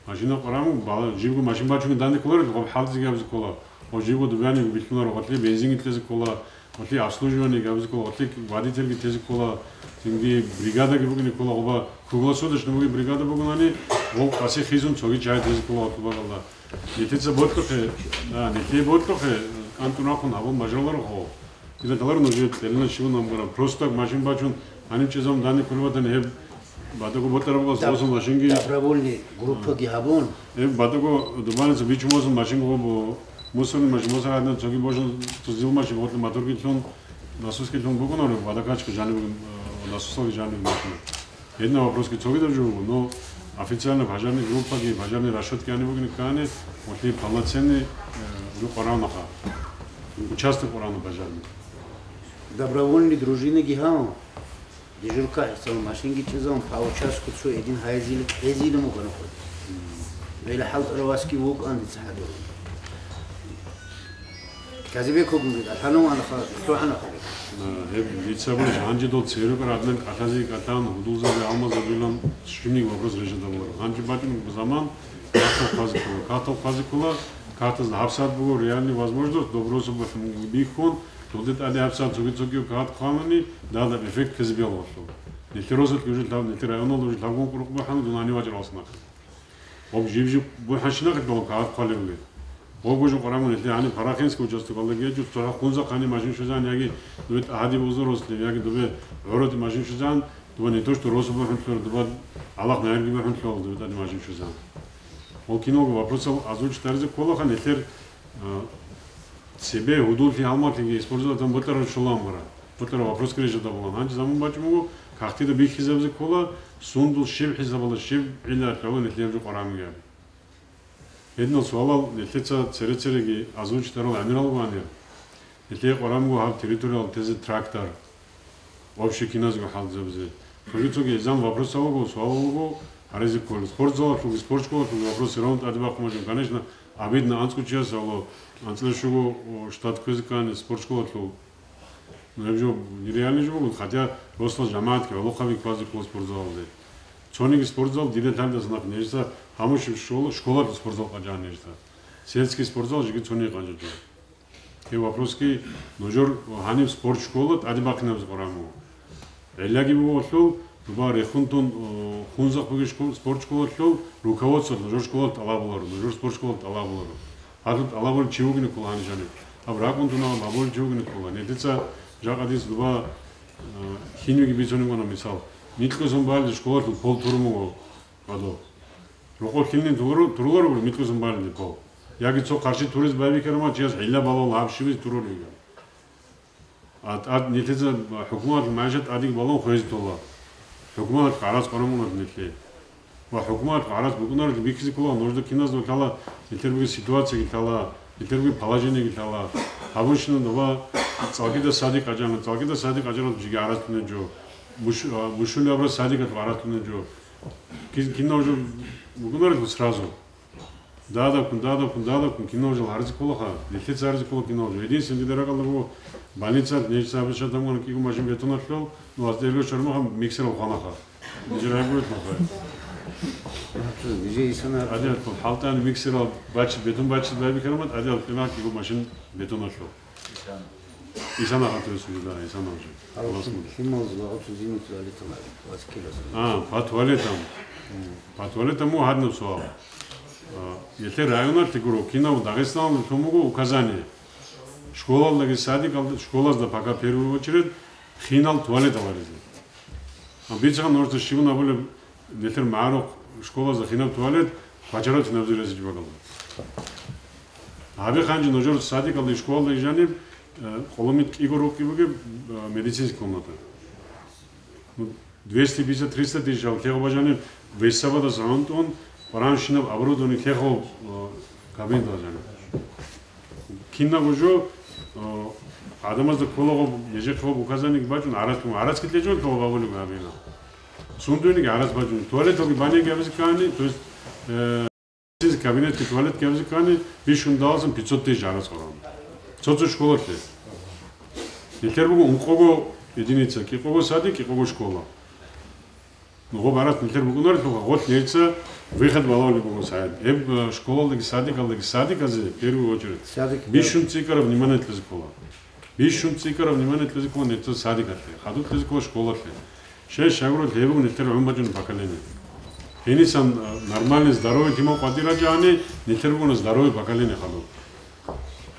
Машина къваран буго, бала-, жибго машин бачунги данде кколарел, гъоб хӀалтӀизеги гьабизе ккола. Гъоб жибго дубаниги билълъунаро, гъотлъи бензинги тезе ккола, гъотлъи обслуживаниеги гьабизе ккола, гъотлъи водительги тезе ккола, цинги бригадаги букӀине ккола, гъоба круглосуточно бугеб бригада бугунани, гъоб къаси хизун цоги чай тезе ккола гъотлъубаралда. Нилъеца ботлъухъе, а, нилъее ботлъухъе, кӀантӀун рахъун гьабун бажаруларо гъо. Дида талар нужее кьелина щивун амгара. Просто так машин бачун, гьанив чӀезавун данде кколеб батани, гьеб бадаго ботараб гъос Даб-, гъосун машинги. Добровольный группаги гьабун. Гьеб бадаго дубаница бичун гъосун машин гъобу. Мусорный машин, мусор гьадна цоги божун тузил машин, вот моторги лъун, насоски лъун бугунаро, бадакачка жаниб, э, насосалги жаниб машина. Гьедна вопросги цогидаб жо буго, но официально пожарный группаги, пожарный расчетки ани бугин ккани, вот и полноценный, э, уже къварагьунаха. Участок къварагьуна пожарный. Добровольный дружинаги гьав, дежурка хӀисаб машинги чӀезавун, по участку цо эдин гьайзили, гьезили мукӀана хъуд. Вела хӀалтӀара васги вукӀан дица хӀадур. Казибек гьугунги кӀалъанав анаха, лъугӀана хъули. Э, гьеб дица абулеб, гьанже дол церукъ раднан кӀалъазе кӀалъан, гьудулзаби, алмазабилан щибниги вопрос решадабуларо. Гьанже бачӀун заман картал хъвазе ккола, картал хъвазе ккола, картазда гьабсагӀат буго реальный возможность, добросу бихьун, дулде тӀаде гьабсагӀат цоги-цоги кагъат хъванани, дада эффект ккезе биялгъурлъула. Нилъер росулъги уже лъаб-, нилъер районалда уже лъабгун къуркъ бухӀана, дун гьанив вачӀаралсанаха. Гъоб жиб-жиб бухӀанщинахъе дол кагъат хъвалевги. Гъоб гужу къварагьун гьелъие гьаниб Парахинский участокалдаги гьечӀо, цохӀо Хунзахъ гьаниб машин щвезан, яги дубе тӀагьади буза рослъи, яги дубе гӀоротӀи машин щвезан, дуба не то что росу бухӀунлъур, дуба гӀалахъ наярги бухӀунлъула, дубе тӀаде машин щвезан. Гъол киналго вопросал озвучить гьаризе кколаха, гьелъер, а, цебе гьудуллъи гьалмагълъиги использовать гьабун бутӀараб щолан бара. БутӀараб вопросги решадабулан. Гьанже заман бачӀун буго, кагътида бихьизабизе ккола, сундул щиб хӀисабалда, щиб гӀиллат гьабун нилъее гьаб жо къварагьунгеян. Гьединал суалал нилъеца цере-цереги озвучить гьарал гӀемерал ванир. Нилъее къварагьун буго гьаб территориялда тезе трактор, общий киназго хӀалтӀизабизе. Цоги-цоги гӀезан вопросал вуго, суалал вуго, гьаризе кколел. Спортзалалъулги, спортшколалъулги вопрос все равно тӀаде бахъун бачӀун. Конечно, обидно анцӀго чияс гьавло, анцӀила щуго, о, штат кквезе ккани спортшколалъул. Ну, гьеб жо нереальный жо буго, хотя росла жамагӀатги гӀолохъаби кквазе ккола спортзалалде. Цониги спортзал директалдаса нахъ нижеца гьамушеб школа, школалъул спортзал къачагӀан нижеца. Сельский спортзал жеги цониги къачӀа жо. Гьеб вопросги нужер гьаниб спортшкола тӀаде бахъинабизе къварагьун буго. ГӀиллаги буго гьелъул, дуба рехун тун, о, Хунзахъ бугеб школ-, спортшколалъул руководство нужер школалъ тӀалабуларо, нужер спортшколалъ тӀалабуларо. Гьалъул тӀалабулев чи вугин ккола гьаниб жаниб. Гьаб ракӀун тун абулев чи вугин ккола. Нилъеца жакъа дица дуба, э, хинвиги бицунеб буго мисал. Микьусун балли школалъул пол турун буго гьадо. Рокъов хинин туру-, туруларо гури микьусун балли пол. Яги цо къарши туриз байбикарама чияс гӀилла балал гьаб щибиз турулига. А тӀад нилъеца хӀукуматалъ майжа тӀадеги балун хвезе тола. ХӀукуматалъ гӀарац къваран мунат нилъе. Ва хӀукуматалъ гӀарац букӀунарелъ бихьизе ккола, нужда киназда лъала, нилъер бугеб ситуацияги лъала, нилъер бугеб положениеги лъала. Гьабунщина доба цӀалкӀида садик къачӀана, цӀалкӀида садик къачӀарал жиги гӀарац тунел жо. Муш-, а, мушули абра садикалъ гӀарац тунел жо. Ки-, кинав жо букӀунарелъул сразу. Дадабккун, дадабккун, дадабккун, кинав жал гьаризе кколаха, нилъеца гьаризе ккола кинав жал. Единственный дида ракӀалда буго больницаялъ нижеца гьабича тамгъана кӀиго машин бетоналъул, ну, аз дерго чормаха миксерал хванаха. Нижер гьабулелъулха. Нижер исана. Адиал хӀалтӀани миксерал бачи, бетон бачи байби карамат, адиал кьимак его машин бетоналъо. Исана хатурес уже, да, Исана уже. Химал злагъу тузини туалетам, вас килос. А, по туалетам. По туалетам у гьаднаб суал. А, нилъер районалъе гуро, кинав Дагъистаналда лъун буго указание. Школалдаги садикалда, школазда пока первую очередь хинал туалет аваризе. А бицаха нужда щибун абулеб, нилъер магӀарухъ школазда хинаб туалет квачарав цинабзи ресичӀ багалда. Гьабе ханжи нужер садикалда, школалда жаниб, э, къоломит кӀиго рукъи бугеб, э, медицинский комната. Ну, двести пятьдесят, триста тысяч ал кегъо бажани, весабада загьунтӀун, къваранщинаб оборудование кегъо, э, кабинет бажани. Кинабго жо, э, гӀадамазда кколаго, ежехъе указаниеги бачӀун, гӀарац, гӀарац китлъечӀун ккола бабулеб гьабина. Сундуйниги гӀарац бачӀун. Туалеталги баняги абизе ккани, то есть, э, кабинетги туалетги абизе ккани, бищун даласан пятьсот тысяч гӀарац къоран. Цо-цо школалъе. Нилъер буго ункъого единица, кӀикъого садик, кӀикъого школа. Ну, гъоб гӀарац нилъер букӀунарелъулха, гъолъ нилъеца выход балагьулеб буго СагӀид. Гьеб, э, школалдаги садикалдаги, садиказе, в первую очередь, садик, бищун цӀикӀкӀараб внимание кьезе ккола. Бищун цӀикӀкӀараб внимание кьезе ккола нилъеца садикалъе, хадуб кьезе ккола школалъе. Щай щайгурал гьеб буго нилъер гӀумбачӀун поколение. Гьенисан, э, нормальный, здоровый лъимал къватӀир рачӀани, нилъер бугуна здоровый поколение хадуб.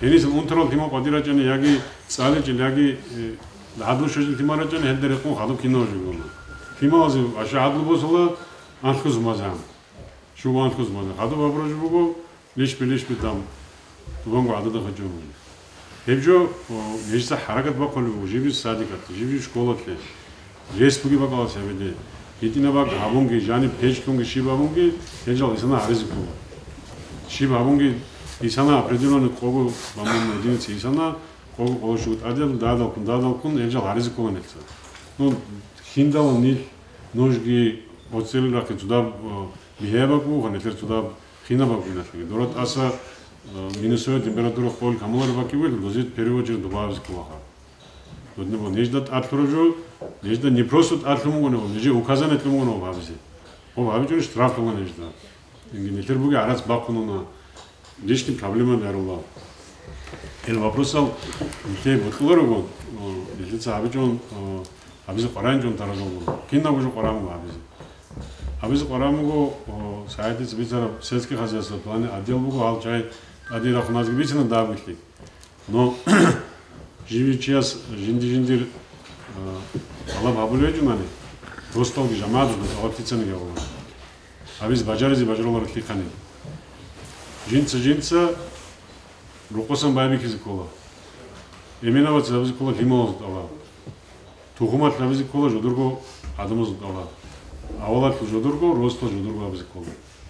Гьенисан унтарал лъимал къватӀир рачӀани, яги цӀаличӀел, яги, э, гӀадлу щвезул лъимал рачӀани, гьелда рекъон хадуб кинав жо бугуна. Лъималазе аша гӀадлу босула анлъго зумазегӀан. Щуго анлъго зумазегӀан. Хадуб абураб жо буго, лишби, лишби там, тубанго гӀадада хъачӀун. Гьеб жо, о, гьечӀеб хӀаракат бахъулеб буго, жиб садикалъе, жиб школалъе. Рес бугеб бакӀалас гьабизе. ГьитӀинаб бакӀ гьабунги, жаниб печкунги, щиб гьабунги, гьел жал исана гьаризе ккола. Щиб гьабунги исана определённый къого, по-моему, единица исана, къого къоло щуго тӀадел, дадалккун, дадалккун, гьел жал гьаризе ккола нилъеца. Ну, хиндала нилъ, нужги оцелил рахъин цудаб, э, бигьаяб бакӀ буго, нилъер цудаб хинаб бакӀ буго нилъеги. Дора тӀаса, э, минусовая температура къоялъ камулареб бакӀ бугел, дозе первую очередь дуба гьабизе кколаха. Додинаб нижда тӀад лъураб жо, нижда не просто тӀад лъун бугони, нижее указание лъун бугони гьабизе. Гьаб гьабичӀони штраф кьола нижда. Инги нилъер бугеб гӀарац бахъуна, лишний проблема бегьула. Ил вопросал нилъее бокьуларого, о, нилъеца гьабичӀон, о, гьабизе къваригӀинчӀун таразал буго. Кинабго жо къваригӀун буго гьабизе. Гьабизе къваригӀун буго, о, СагӀидица бицараб сельский хозяйство плане отдел буго, гьал чай тӀаде рахуназги бицина дагьабилъи. Но жив-жив чияс жинди-жиндир, а, тӀалаб гьабулеб гьечӀони, росдалги жамагӀаталги тӀалаб лъицаниги гьабула. Гьабизе бажаризе бажаруларо лъихъани. Жинца-жинца рокъосан байбихьизе ккола. Эменабаца гьабизе ккола лъималазул тӀалаб. Тухумалъ гьабизе ккола жодорго гӀадамазул тӀалаб. Авалалъул жодорго, росдал жодорго гьабизе ккола.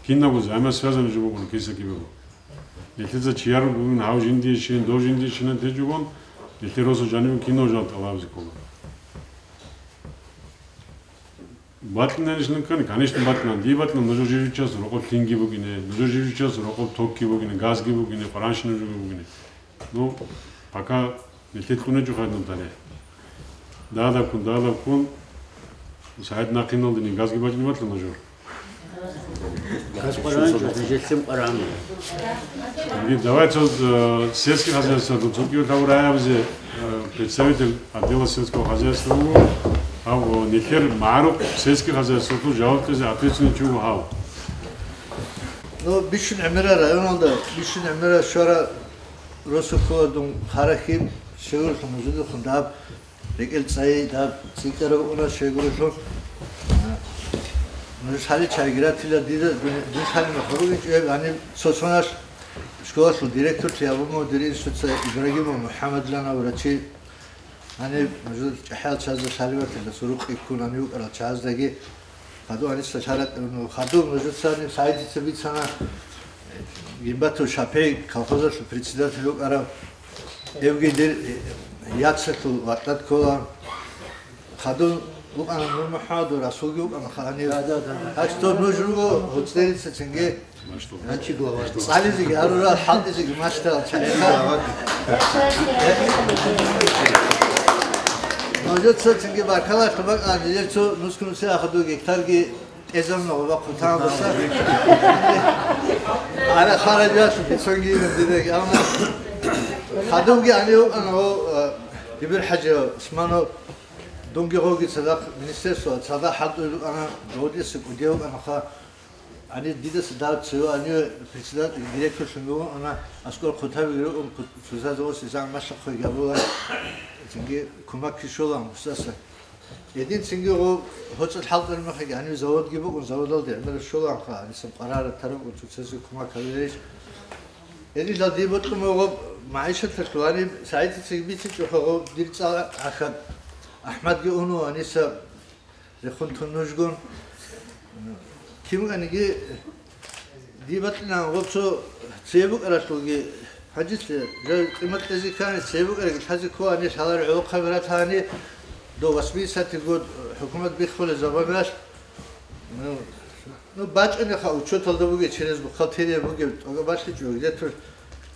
Кинабго взаимосвязанный жо бугони киса-кибего. Нилъеца чияр бугин гьав жиндие щин, дов жиндие щинан течӀогон, нилъер росу жанибе кинав жал тӀалабизе ккола. Бакьинанищ нилъ ккани, конечно, бакьинан. Дие бакьинан, нужер жив-жив чиясул рокъоб лъимги бугине, нужер жив-жив чиясул рокъоб токги бугине, газги бугине, къваранщинаб жоги бугине. Ну, пока нилъер кьунечӀо хадуб дале. Дагьадабккун, дагьадабккун, СагӀид нахъиналдани газги бачӀине батила нужер. Газ къваригӀинчӀо, нижер лъим къваригӀуна. Давай цо, э, сельский хозяйство, цо кӀиго тавра гьабизе, э, представитель отдела сельского хозяйства вуго, гьав, э, нилъер магӀарухъ сельский хозяйстволъул жаваб кьезе ответственный чи вуго гьав. Ну, бищун гӀемерал районалда, бищун гӀемерал щварал росу ккола дун хара хьиб, щегьурлъун, мужидухъун дагьаб, рекӀел цӀай дагьаб цӀикӀкӀарав уна щайгурелъул. А, нуж хали чайги ратила дида, дун-, дун хали мехалуги чӀвеб гьаниб цо-цоналъ школалъул директорлъи абун буго, дир институтца Ибрагимов МухӀаммадлъан абурав чи. Гьаниб нуж чӀахӀиял чагӀазда лъалеб батила, сурукъи ккун гьанив вукӀарал чагӀаздаги. Хадуб гьаниса лъаратӀа, ну, хадуб нужецани СагӀидица бицана, Гимбатов ШапигӀ колхозалъул председатель вукӀарав, гьевги дир яцалъул ватӀа ккола. Хадуб вукӀана МурмухӀаммад, Расулги вукӀана ханив. Да, да, да, да. Так что нуж руго гьоцӀерица цинги. Значит, глава. ЦӀализеги гьарурал, хӀалтӀизеги мащтарал чагӀица. Нужеца цинги баркалла, тӀубакӀа, нилер цо нусго-нусияб хадуб гектарги Эзанна ва хъутан гъуса. Ара харал ясу бицанги дирег, амма хадубги ани укана, о, э, Дибир ХӀажи Усманов, дунги гъоги цадахъ министерство, цадахъ хӀалтӀуй укана, жодиса кӀудияв укана ха. Ани дидаса дав цева ани председатель, директор шунгу ана аскӀор хъутаби рукӀун, хъут-, цузаза ос изан машахъой габула, цинги кумак кишола гъусаса. Гьедин цинги гъо-, гьоцӀа хӀалтӀараб мехалъги гьанив заводги букӀун, заводалда гӀемераб щолаанха, гьанисан къарарат тараб цоцазе кумак гьабиларищ? Гьединлъал дие бокьун буго, магӀишаталъул гьаниб СагӀидицаги бицинчӀоха гъо, дир цӀа гӀахьад АхӀмадги уну, гьаниса рехун тун нужгун. Кимганиги Дие бокьилаан гъо цо цебе букӀаралъулги, ХӀажилъе, жай къимат кьезе ккани, цебе букӀараги лъазе ккола, гьанир лъаларо гӀолохъаби ратани, до восьмидесятый год хӀукумат биххулеб заманалъ. Ну, ну, бачӀунеха, учеталда бугеб, через бухгалтерия бугеб, тӀокӀаб балъичӀо, где-то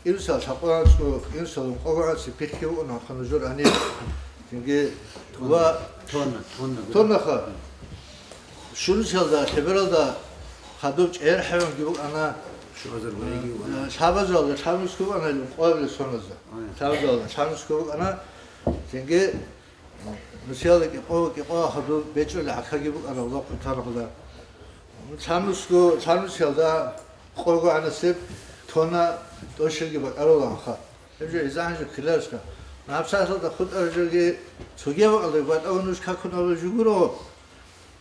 кӀирусал лъабкъоялда анцӀго, кӀирусал ункъоялда анцӀго пихьги букӀуна, хъа нужер гьанир. Цинги ва тонна, тонна, тоннаха. Щунусиялда, лъебералда хадуб чӀегӀер хӀайванги букӀана, щуазар вариги букӀана. Э, лъабазалда лъабнусго букӀана, ункъоябилеб соназда. Ай. Лъабазалда лъабнусго букӀана, цинги нусиялда кӀикъого-кӀикъого хадуб бечӀоли гӀахьаги букӀана, Аллагь хъутаргъала. Лъабнусго, лъабнусиялда къого гӀанасеб тонна тӀощелги бакӀарулаанха. Гьеб жо изан жо ккеларищха? ГьабсагӀаталда хутӀараб жоги цоги бакӀалда батӀа нуж какун абулеб жо гуро.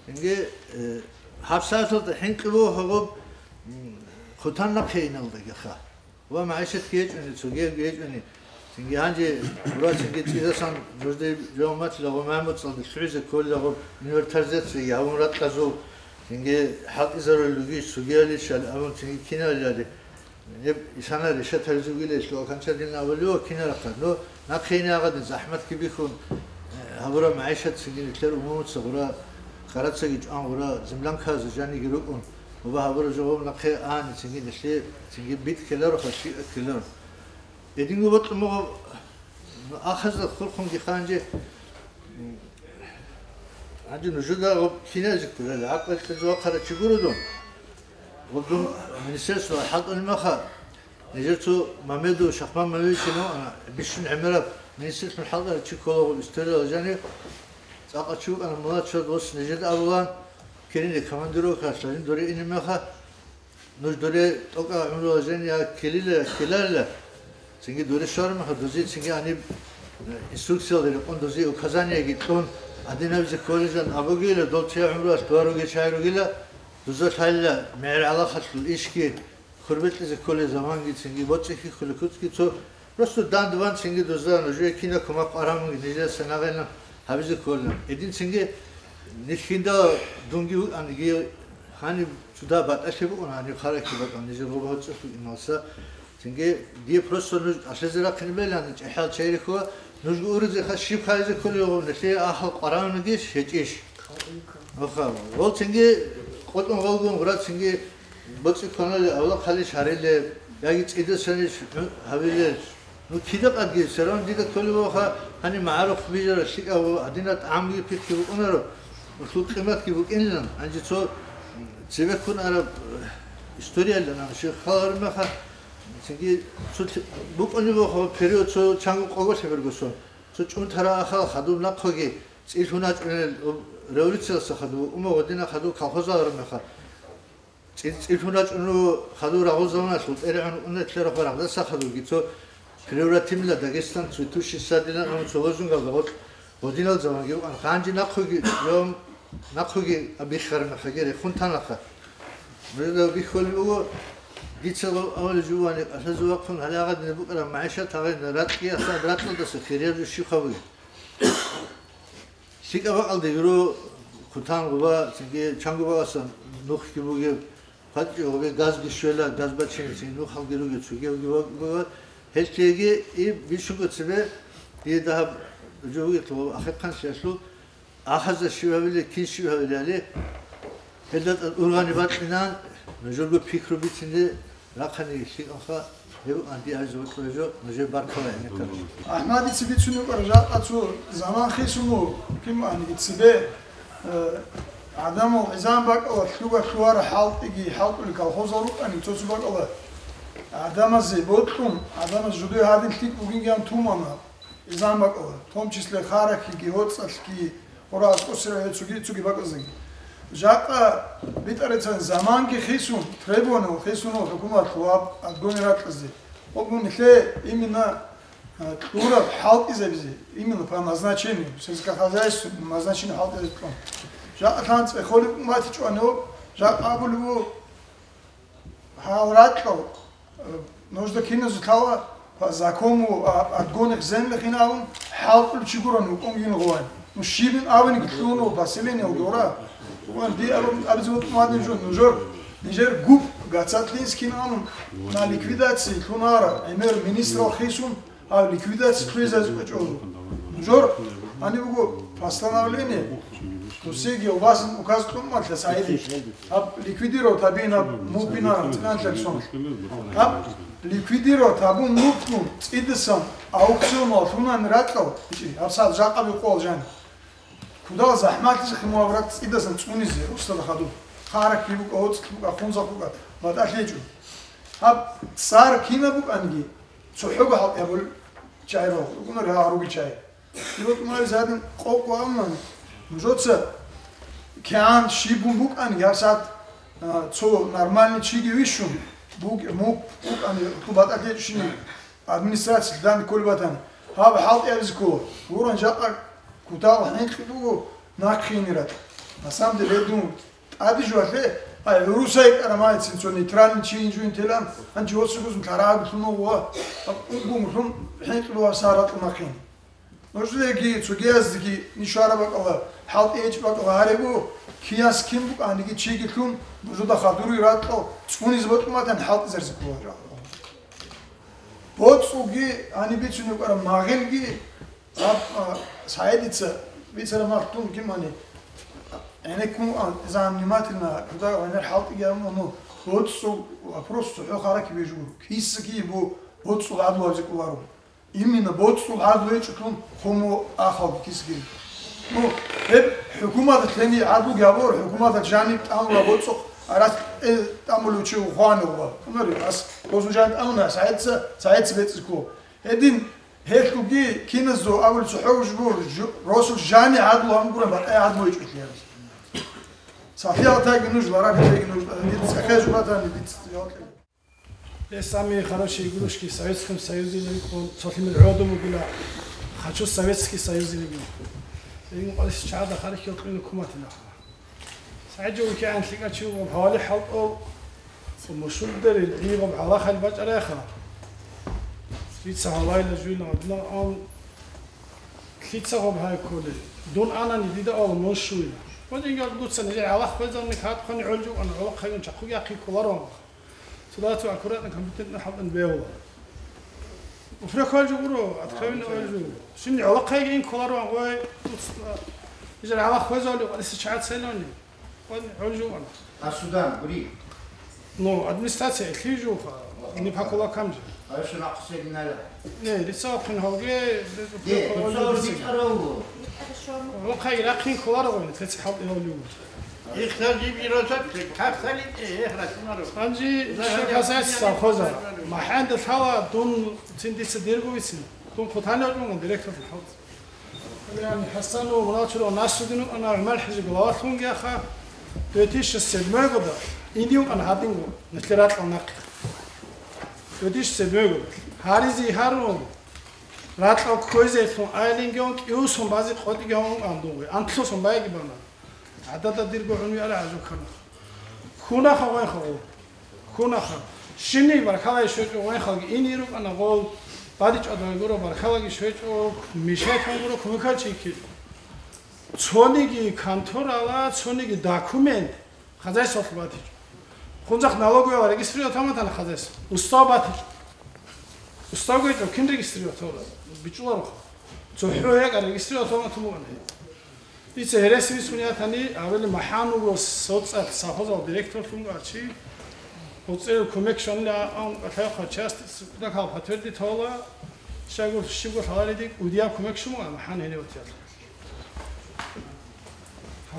Инги, э, гьабсагӀаталда хӀинкъи буго гьаб, м, хъутан нахъе иналдаги ха. Ва магӀишатги гьечӀони, цогиябги гьечӀони. Цинги гьанже гура, цинги цӀидасан нужда жавматила ва мамуцӀалда лъугӀизе кколила гъаб инвентаризацияги гьабун ракьазул. Цинги хӀалтӀизарулел ругищ, цогиялищали абун, цинги киналилали. Гьеб исана решат гьаризугила иш лугьа канчалдин абулев кинарахъа. Ну, нахъе ине агъадин захӀматги бихьун, э, гьабураб магӀишат цинги нилъер умумуца гъура, къарацаги чӀван гъура, землянказе жаниги рукӀун, уба гьабураб жо гъоб нахъе ани цинги нилъе, цинги битӀ ккелароха, щиъ ккеларо. Гьединго бокьун буго, ну, ахазда хурхунги ханже, м, гьанже нужеда гъоб киназе кколел, гӀакълу кьезе вахъарав чи гуро дун. Гъоб дун министерствоялда хӀалтӀулеб маха, нижер цо Мамедов Шахман Мамедович ана, бищун гӀемераб министерствоялда хӀалтӀарав чи ккола гъоб историяла жанив, цӀакъ чи вукӀана мула чорд вос нижеда абулан, кирине командировкалъ гьанив дуре ине маха, нуж дуре тӀокӀа гӀумрула жени я ккелила, я ккеларила. Цинги дуре щвараб мехалъ дузе цинги гьаниб, э, инструкциялда рекъон дузе указаниеги кьун, гьадинабизе кколилан абугила, дол чиял гӀумруялъ дугьал ругел чагӀи ругила, дузда лъалила мегӀер гӀалахалъул ишги, хурбекьизе кколел заманги цинги боцӀихъе кколел куцги цо. Просто дандван цинги дузда нужее кинаб кумак къвараб мунги нижеца нагъайилан гьабизе кколилан. Гьедин цинги нилъ киндал дунги вукӀаниги гьаниб цуда батӀалъи букӀун, гьаниб харахъи бакӀан нижер гъоб гьоцӀолъул ималса. Цинги дие просто нуж кӀалъазе рахъине бегьилан, чӀехӀал чейрихьула, нужго уризеха щиб хайизе кколев гъов, нилъее ахал къваравнагищ, гьечӀищ? Оха, гъол цинги къотӀун гъолгун гъура цинги боцӀи кканали авлахъалищ гьарилеб, яги цӀидасанищ гьавилел. Ну, кида къадги, все равно дида кколеб ваха, гьаниб магӀарухъ бижараб лъикӀав гьадинаб тӀагӀамги пихъги букӀунаро, гьелъул къиматги букӀинилан, гьанже цо цебеккун араб, э, историялилан, гьанже халараб меха, цинги цо лъи-, букӀунеб ваха период цо чанго къого лъеберго сон, цо чӀунтара ахал хадуб нахъоги, цӀилъун гьачӀунел революциялдаса хадуб, умма гъодина хадуб колхозалараб меха. ЦӀи-, цӀилъун рачӀун руго хадур рагъул заманалъул тӀерегӀан унетлъараб рагъдаса хадурги цо превратимила Дагестан цветущий садилан абун цо лозунгалда гъоркь гъодинал заманги вукӀан. Гьанже нахъуги, жо-, нахъуги абиххараб мехалги рехун танахъа. Нужеда бихьулеб буго, дица гъо-, авализе жувани кӀалъазе вахъун гьале агъадине букӀараб магӀишат гьагъадина ракьги асан ракьалдаса хирияб жо щибха бугеб. ЛъикӀаб бакӀалде гьуру хъутан гъуба, цинги чанго бакӀасан нухги бугеб, хъватӀичӀо гъубе газги щвела, газ бачине цин нухалги ругел цогиявги вакӀуга, гьелъиеги и бищунго цебе дие дагьаб жо бугелъул ахирхъан лъиялъул ахазда щиб гьавиле, кин щиб гьавилали, гьелда тӀад ургъани бакьинан, нужерго пикру бицине рахъани лъикӀанха, гьеб анди гьабизе бокьулеб жо, нужер баркала гӀенеккараб. АхӀмадица бицун букӀараб жакъа цо заман хисун буго, киманиги цебе, э, ГӀадамал гӀизан бакӀала лъугьа-лъугьара хӀалтӀиги, хӀалтӀули колхозал рукӀани цо-цо бакӀала. ГӀадамазе бокьун, гӀадамаз жидее гьадин лъикӀ бугингиян тумана гӀизан бакӀала, в том числе Харахьиги, ГьоцӀалъги, Гъура Аскосира гьецоги, цоги бакӀазеги. Жакъа битӀарицан заманги хисун, требованиял хисунал хӀукуматлъул аб-, адгони ракьазе. Гьобгун нилъее именно, а, кьураб хӀалтӀизабизе, именно по назначению, сельскохозяйственному назначению хӀалтӀизаби кьун. Жакъа лъан цӀехолеб батичӀванев, жакъа абулев, гьал ракьал, э, нужда киназулъала по закону, а, адгони хизенлъи хинавун, хӀалтӀул чи гуран вукӀунгин гъуван. Ну, щибин авин гилъун поселение гура. Ван ди аб-, абизе вукӀун вадин жун, нужер, нижер гуп гацатлъинс кинавун, на ликвидации лъунара, гӀемер министрал хисун, гьав ликвидация лъугӀизазе кӀвечӀо. Жор, гьаниб буго постановление, кусиги убасин указ кьумалъа саиди. Гьаб ликвидировать гьабин гьаб мупина цӀикӀкӀанлъаб сон. Гьаб ликвидировать гьабун мупкун цӀидасан аукционал лъунан ракьал гьечӀи, гьаб сагӀат жакъаби къол жан. Кудал захӀматлъизе химуабрат цӀидасан цӀунизе, устада хадуб. Харак букӀа, гьоцӀ букӀа, хунза букӀа, батӀалъ гьечӀо. Гьаб цӀар кина букӀанги, цохӀого хӀалтӀи гьабул чай рогъ, ругуна рагъ руги чай. Дибатумари задин къокъ вааман, нужоца кигӀан щибун букӀанги, гьаб сагӀат, а, цо нормальный чиги вищун, бук-, мук-, букӀани, хъубатӀа течӀщини, администрация данде кколеб батани, гьаб хӀалтӀи абизе ккола, гуран жакъа кутал хӀинкъи буго, нахъ хинират. На самом деле, дун тӀаде жугьалъе, ай, гӀурусай карамайцин цо нейтральный чи инжуин телан, гьанчи гьосигузун лъарагьабилъун вугьа, унгун лъун хӀинкъи бугьа сагӀат ракьун нахъин. Нужееги цогияздеги нишара бакӀала, хӀалтӀи гьечӀ бакӀала гьаригу, кияс кин букӀаниги чиги лъун, нужеда хадури ракьал цӀунизе бокьун батани хӀалтӀизаризе ккола. БоцӀулги гьаниб бицунеб букӀараб магъилги, гьаб, а, СагӀидица бицараб махтум кимани, гӀенеккун, а, за внимательно, куда гӀемер хӀалтӀиги гьабун, ну, боцӀул вопрос цохӀо харакиб бижугу. Кисаги бу-, боцӀул гӀадлу гьабизе кӀоларо. Именно боцӀул гӀадлу гьечӀолъун хъуму ахалги кисаги. Ну, гьеб хӀукуматалъ гьениб гӀадлуги гьабур, хӀукуматалъ жаниб тӀамула боцӀухъ арас, э, тӀамулев чи вухъанилла. Гьанури ас досун жаниб тӀамуна, СагӀидица, СагӀидица бецӀизе ккола. Гьедин гьелъулги киназул абулеб цохӀо жо-, жо-, росул жани гӀадлу гьабун гуран, батӀай гӀадлу гьечӀолъи гьабизе. Сахлъиялтайги нуж, ларалитайги нуж, дица цӀехе жубатани, дица цӀехе. Гьес сами хорошие игрушки Советском Союзе рикӀкӀун, цолъимер гӀодов вугила, хочу Советский Союз ригин. Ригин къвалис чагӀада харихьил кьуна хъуматинаха. СагӀид жо вукӀигӀан лъикӀав чи вугеб гьавали хӀалтӀул, мушулдерил гӀигъаб гьалахал бачӀарайха. Дица гьавайила жуйла гьадинал ан лъица гьаб гьай кколей? Дун анани дида ала мун щуйла. Гьадинги дуца нижер гьалах хвезарни катхъани гӀолжу ана, гӀолохъайгун чахъуги ахъи кколаро. Цо дацу аккуратно, компетентно хӀалтӀун бегьула. Упрек гьалжу гуро, откровенно гьалжу. Шинни гӀолохъайги ин кколаро гъой, нижер гьалах хвезавли къвалиса чагӀац гьелони. Къван гьалжу ана. А суда гури? Ну, администрация лъижуха, не по кулакам же. А ещё нахъсегнала. Не, рица хъин гьалге, Де, куцал битӀарав. ГӀолохъайги рахъин кколаро гъой, лъеца хӀалтӀи гьавлиу. Ихтар жиб иросат, кахсали, э, эхрасунаро. Анжи, Загьана шо касайс Загьана совхоза. Загьана. МахӀанда лъала дун цин дица диргу вицин. Дун хъутани вачӀунган директор хӀалц. Яни ХӀасан ва Муначура насудину ана гӀумал хӀижи главалъунги аха. Две тысячи седьмой года индиун ана гьадинго нилъер ракьал нахъе. Две тысячи седьмой года. Гьаризи гьарун ракьал ккойзелъун айлингион кӀиусун бази къотӀиги гьавун андугъи. Антлъусун байги бана. ГӀадада дирго гьунвиара гӀажу ккана. Кунаха гъойха гъо. Кунаха. Щинни баркалай щвечӀо гъойхалги ини рукӀана гъол. БадичӀадал гуро баркалаги щвечӀо, мешайтан гуро кумекалчи кки. Цониги конторала, цониги документ хозяйстволъ батичӀо. Хунзахъ налоговая регистрировать гьаматана хозяйство. Устав батичӀо. Устав гойчӀо, кин регистрировать гьавра? БичӀулароха. ЦохӀо гьекъа регистрировать гьаматун бугӀана. Дица гьересивис гьуни ятани, гьавели МахӀан вуго соцӀалъ совхозал директорлъун вачи. ГьоцӀел кумек щванила ан кӀалъайхъа часть дакал подтвердить гьавла, щайгур щибго лъалариди кӀудияб кумек щун МахӀан гьенив ватиялъ.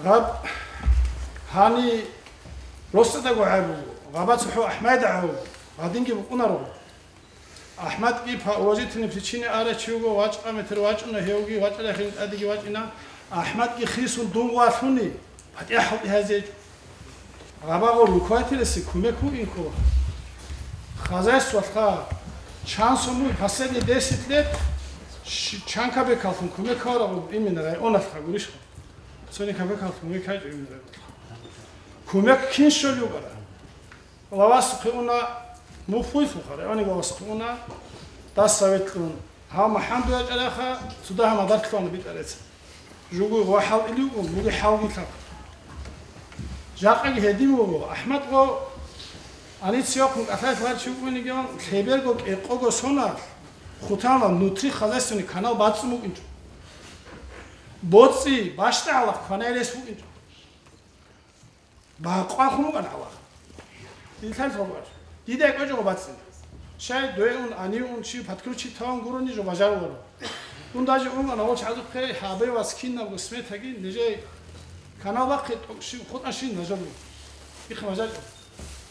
Гьаб Гьани росадаго гӀайб буго, гъаба цохӀо АхӀмайда гӀайб буго, гьадинги букӀунаро. АхӀмадги по уважительной причине арав чи вуго, вачӀа метр вачӀуна, гьевги вачӀарахин тӀадеги вачӀина. АхӀмадги хисун дун валъуни, батӀи хӀалтӀи гьазечӀо. Гъабагъо руководителасе кумек вугин ккола. Хозяйствалъха чан сомуй последние десять лет щ-, чан кабекаллъун кумек гьавураб именно районалъха гурищха. Цони кабекаллъун кумек гьачӀо именно районалъха. Кумек кин щолев вукӀара? Главасухъе уна, муфтиялъухъа, районный главасухъе уна, дас советлъун. Гьав МахӀамдуя чӀараха, цо дагьа мадар лъугьана битӀарецин. Жугуй гъо хӀалтӀилев вукӀун, муги хӀалтӀилъа. Жакъаги гьедин вуго, АхӀмад гъо, анициялъун кӀалъай лъугьарчи вукӀунигиян, лъеберго кӀекъого соналъ, хутанла внутри хозяйственный канал бацӀцӀун букӀинчӀо. БоцӀи бащдагӀалахъ кванай рес букӀинчӀо. Бакъван хун вукӀана гьалар. Дилъан хабар. Дида кӀвечӀого бацӀцӀин. Щай дугӀун, анивун, чи подключить тавун гурони жо бажаруларо. Дун даже унгана гъо чӀалухъе гьабе ва скиннабго сметаги нижей канал бахъе тӀокӀ шин, хутӀа шин нажалу. Ихъ бажарчӀо.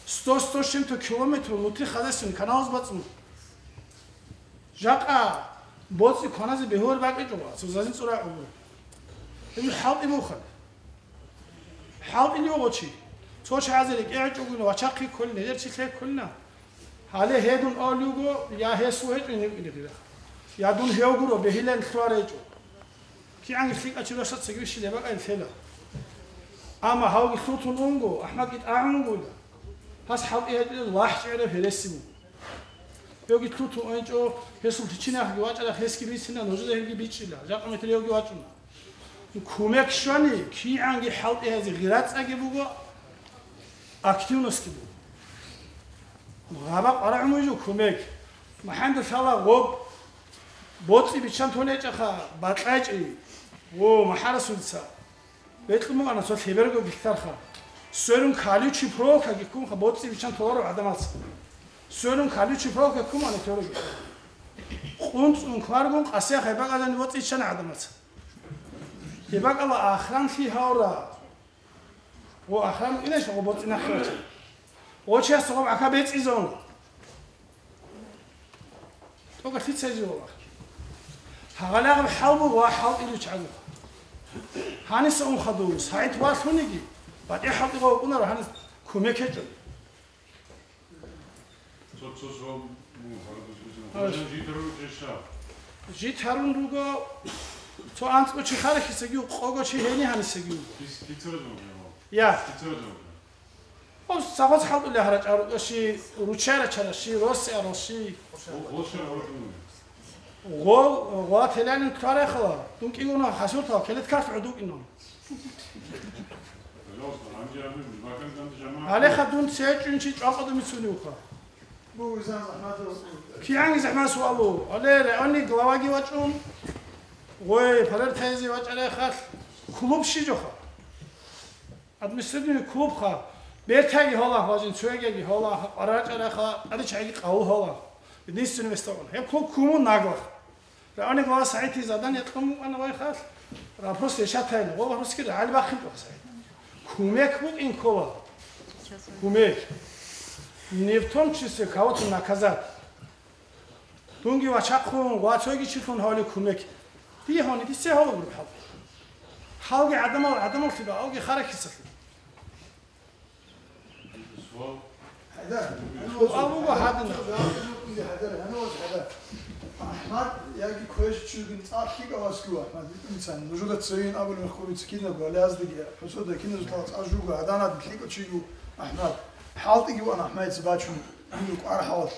Сто, сто с чем-то километров внутри хозяйственный каналаз бацӀцӀун. Жакъа боцӀи кваназе бегьур бакӀичӀо, цо зазин цӀурай гӀумру. Гьеб хӀалтӀи мухъан. ХӀалтӀилев гъо чи. Цо чагӀазе рекӀегӀечӀогуна вачахъе кколин, гьезер чи лъе кколина. Гьале гьедун авлуго, я гьесул гьечӀо гьенив кӀири гъира. Я дун гьев гуро, бегьилан лъугьарай гьечӀо. КигӀанги лъикӀа чи росаца гьев щилеб бакӀай лъела. Амма гьавги лъутун унго, АхӀмадги тӀагӀун унгойила. Гьас хӀалтӀи гьечӀел вахӀчӀерав гьереси буго. Гьевги лъутун унчӀо, гьесул лъичинахъги вачӀарах гьесги бицина, нужеда гьелги бичӀчӀила. Жакъа метер гьевги вачӀуна. Кумек щвани, кигӀанги хӀалтӀи гьазе гъирацӀаги буго, активностьги буго. Гъаба къварагӀун вуго кумек. МахӀанде лъала гъоб боцӀи биччан тонечӀаха, бакьачӀи, во, махӀарасулица. Бекьун букӀана цо лъеберго гектарха. Сверун колючий проволокаги ккунха, боцӀи биччан толаро гӀадамалца. Сверун колючий проволока ккун букӀана тӀорого. КъунцӀун кваргун къасиях гьеб бакӀалъани боцӀи биччана гӀадамалца. Гьеб бакӀалда охранлъи гьавра. Гъо охран инеш гъо боцӀи нахъе вачан. Гъо чияс гъо бакӀа бецӀизавуна. ТӀокӀалъи цезе вала. Гьагъалагъаб хӀал буго ва хӀал илуч гӀазаб. Гьаниса ун хадув, сагӀид валъуниги, батӀи хӀалтӀи гъо вукӀунаро гьанис кумек гьечӀо. Цо, цо, цо, ну, гьарудуз буцина. Гьарудуз. Житару жеша. Жит гьарун руго, цо анцӀго чи харахьисаги, къого чи гьени гьанисаги вуго. Кис-, кицаразун гьарун. Я. Кицаразун. О, сагъоз хӀалтӀулев гьарачӀа, рукӀа щи, руччара чара щи, росиара щи. О, о, чара рукӀа. Гъо, гъо теланин ккарай хала, дун кӀигуна хасуртал, келет каф гӀудукӀинун. Пожалуйста, гьанже абе, бакан гьанже жамагӀат. Гьале хадун цечӀун чи чӀвакъадумицуневха. КигӀанги захӀмат суалу. Гьале реальный главаги вачӀун, гъой, палертайзе вачӀарай хал, клуб щижоха. Административный клубха, бертайги гьола, важин цоягиги гьола, къарачӀарайха, тӀадичайги къаву гьола. Единственный место. Гьеб клуб кумун наглах. Реальный глава сагӀити задание кьун букӀана вайхал, вопрос решатайна, ва вопросги рагӀали бахъин тӀоха сагӀит. Кумек букӀин ккола. Кумек. Не в том числе кого-то наказать. Дунги вачахъун, ва цойги чилъун гьавли кумек. Дие гьавни, дице гьавла гуреб хӀал. Халги гӀадамал, гӀадамаллъи ба, алги харахьисалъи. Суал. ХӀадар. Суал буго гьадин. ХӀадар, гьаниваз хӀадар. АхӀмад яги квеш чугин цӀакъ лъикӀав аскив АхӀмад, битӀунцан. Нужуда цевин абулеб мехкурица кинабго, аляздаги, хӀусуда киназулъа цӀа жуго, гьаданад лъикӀав чигу АхӀмад. ХӀалтӀиги ван АхӀмадица бачун, динул кӀвар хӀалалъ.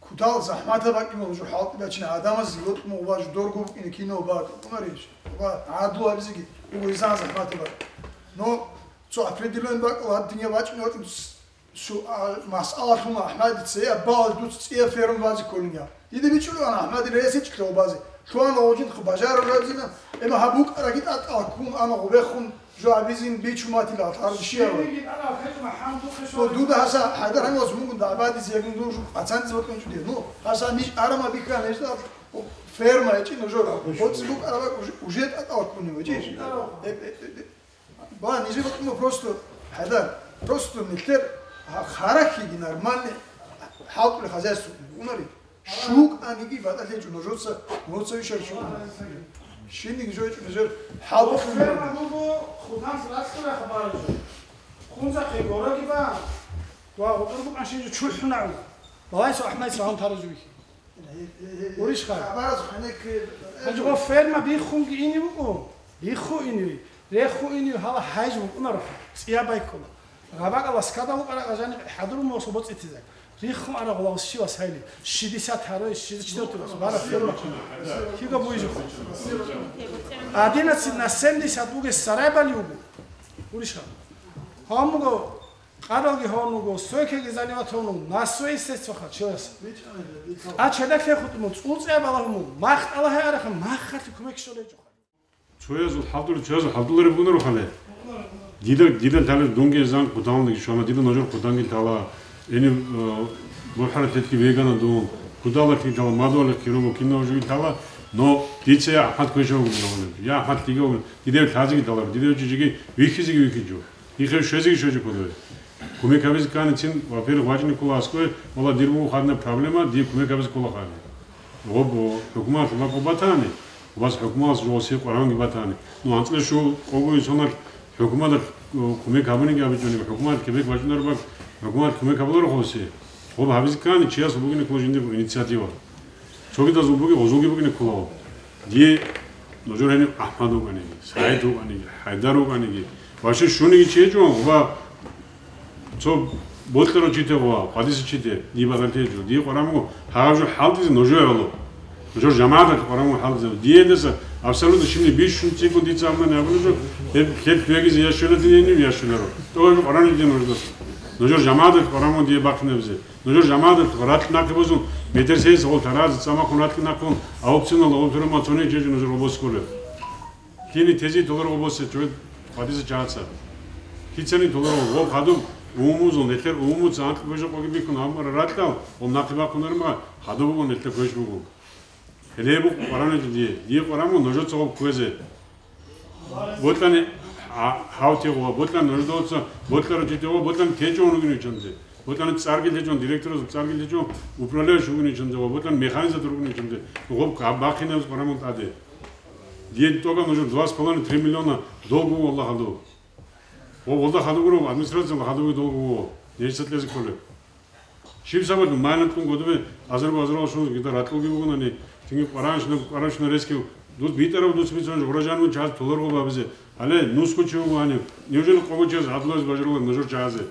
Кутал захӀматаб бакӀине жо хӀалтӀи бачина гӀадамаз, гьитӀ мугъ баж дорго букӀине кинав бакӀ, кӀунарищ? Ва гӀадлу абизеги, уго изан захӀматаб бакӀ. Но цо определённый бакӀ ва динги бачӀине ватӀин с-, су-, а, масъалалъун АхӀмадица, я, бал дуц цӀия ферм базе кколин, я. Дида бичӀчӀулеван АхӀмадил ресичӀлъа базе. Лъугьан гъожин хъ бажарал разина, эма гьаб букӀараги тӀатӀал ккун, ама гъубехун, Жо абизин бичуматила, гьарбищияла. Щибниги тӀараб гьечӀо, МахӀамудухъе. О, щвалеб. Дуда гьаса хӀайдар гьанивас мугун дагӀбадизе ягун дур жо пацанзаб бакӀун чӀуде. Ну, гьаса ниж арама бихьа, нижда ферма гьечӀи нужер. БоцӀи букӀараб уже, уже тӀатӀал ккуни гьечӀи. Э, э, э, э. Ба, нижер бакӀун просто Гьадан, просто нилъер ха-, харахьиги нормальный хӀалтӀулел хозяйство букӀунари. ШукӀаниги батӀалъи гьечӀо нужеца, нужеца вишар щукӀана. Щинниги жо гьечӀо нужер хӀалтӀулъун. Ферма буго, хутанс рацлъура хабаралъ. Хунзахъе гораги бан. Ва гъутӀур букӀан щинжо чурхӀунагӀу. Балайса АхӀмадица гьанкаразувихьи. Уришха. Хабараз ханек. Гьанже гъо ферма биххунги ине букӀун. Бихху ине. Реху ине гьала хӀайж букӀунаро. ЦӀия байкула. Гъабакъа ласкада букӀара гъажани хӀадурун мосо боцӀитизай. Риххун ара гъулав щивас гьайли. Шидисат гьарой, шидисчтевтурас. Бара ферма куна. Киго буйжухъу. Одиннадцать на семьдесят бугес сарай бали угу. Уришха. Гьамуго. Къадалги гьавун вуго, стойкаги заливат гьавун вуго, на своей средстваха чияс. А чедак лъехутӀун вуго, цӀулцӀия балагьун вуго, махтӀала гьеараха, махалъи кумек щолечӀо. Цоязул хӀалтӀулеб, цоязул хӀалтӀулареб бунарухъале. Дида, дида талеб дунги зан хъуданлги щвана, дида нажор хъуданги тала, эни, э, бурхӀаралъи вегана дун, кудалахъи тала, мадуалахъи руго, кинав жуги тала, но дица я АхӀмад квешав вугин, я АхӀмад лъигав вугин, дидев лъазеги талаб, дидев чӀужиги вихьизеги вихьичӀо. Ихе щвезеги щвезе кколеб. Кумек гьабизе ккани цин, во-первых, вачӀине ккола аскӀове, вала, дир буго хадна проблема, дие кумек гьабизе ккола хани. Гъоб хӀукумат лакъо батани, вас хӀукумалас жо си Къуранги батани. Ну, анцӀила щу къого инсанал хӀукуматалъ, э, кумек гьабуниги абичӀони, хӀукумат кебек бачӀунарбаг, хӀукумат кумек гьабуларо хоси. Гъоб гьабизе ккани, чияс бугине ккола жиндир инициатива. Цогидазул буги, гъозулги бугине кколао. Дие нужер гьениб АхӀмад вукӀаниги, СагӀид вукӀаниги, ХӀайдар вукӀаниги, ваше щуниги чи гьечӀо, ва цо бокьарав чи те гъова, къадиса чи те, дие бадалъи гьечӀо. Дие къварамго гьагъаб жо хӀалтӀизе нужее гӀоло. Нужер жамагӀаталъ къварамго хӀалтӀизе. Дие гьелдаса абсолютно щибни бищун цӀикӀкӀун дица аммани абулеб жо, гьеб хел квегизе я щвела дие гьениб, я щвеларо. ТӀогӀаб жо къварани дие нужедаса. Нужер жамагӀаталъ къварамго дие бахъинабизе. Нужер жамагӀаталъ ракь нахъе бозун, медресеяс гъол тарази цӀамахъун ракь нахъун, аукционалда гъол турама цони чечи нужер обоскулев. Кини тези толор обосе чугӀед хъвадиса чагӀаца. Кицани толор гъол хадуб умумузул, нелъер умумуца анкь божа къоги бихьун гьамара ракьал, гъол нахъе бахъунарма хадуб бугун, нелъер квеш бугун. Гьеле букъ къваранай дие, дие къварамун нужеца гъоб кквезе. Бокьани, а, гьав тигъула, бокьани нуждалца, бокьара чи тигъула, бокьани течӀун ругин вичанзе. Бокьани цӀарги течӀун, директораз цӀарги течӀун, управляющий ругин вичанзе, ва бокьани механизатор ругин вичанзе. Гъоб гьаб бахъинаб къварамун тӀаде. Дие тӀокӀаб нужер два с половиной три миллиона долг вуго Аллагь гьадув. Ва Аллагь гьадув гуро, администрацияла гьадув долг вуго. Нечца кьезе кколеб. Щиб сабаблъун, майнанкьун годобе азарго-азарго шунус гида ратӀлуги бугунани, цинги къваранщина, къваранщина рескив, дус битӀарав дус бицун жо гъуражанван чаз толорго бабизе. Гьале, нусго чи вуго гьанив. Неужели къого чияс гӀадлуяз бажарулар нужер чагӀазе?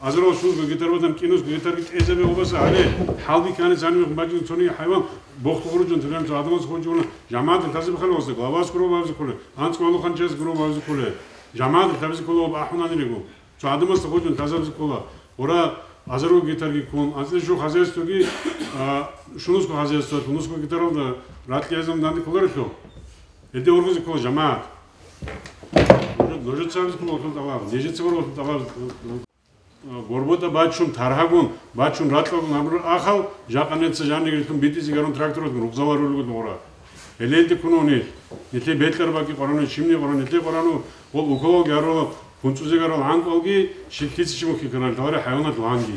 Азарго шунусго гитар ватан кӀинусго гитарги кӀезабе обаса, гьале, хӀалби ккани цани мехун бачӀин цониги хӀайван, бохту гъуружун тилан цо адамас хончуна, жамагӀатал тазиб халвасда, главас гуро бабизе кколе, анцӀ валухан чияс гуро бабизе кколе, жамагӀатал табизе ккола об ахӀунани регу. Цо гӀадамасда гъоджун лъазабизе ккола. Гъура азарго гитарги ккун, анцӀила жо хозяйствоги, а, шунусго хозяйство, шунусго гитаралда ракьязан данде кколарелъул. Гьелде ургъизе ккола жамагӀат. Нужеца абизе ккола вахун тӀалаб, нижеца гуро вахун тӀалаб. Горбота бачун, таргьагун, бачун ракьалгун гьабураб ахал, жакъа нилъеца жанигрилъун битӀизе гарун тракторалгун рукъзаларулгун гъура. Гьелелде ккуна гьунир, нилъее бекьараб бакӀи къварана, щибни къварана, нилъее къварана, гъол уколалги гьарулаб, хунцӀузе гьарулаб гӀанкӀалги, щиб лъица чи мухь ккарал, гьаларе хӀайванат ланги.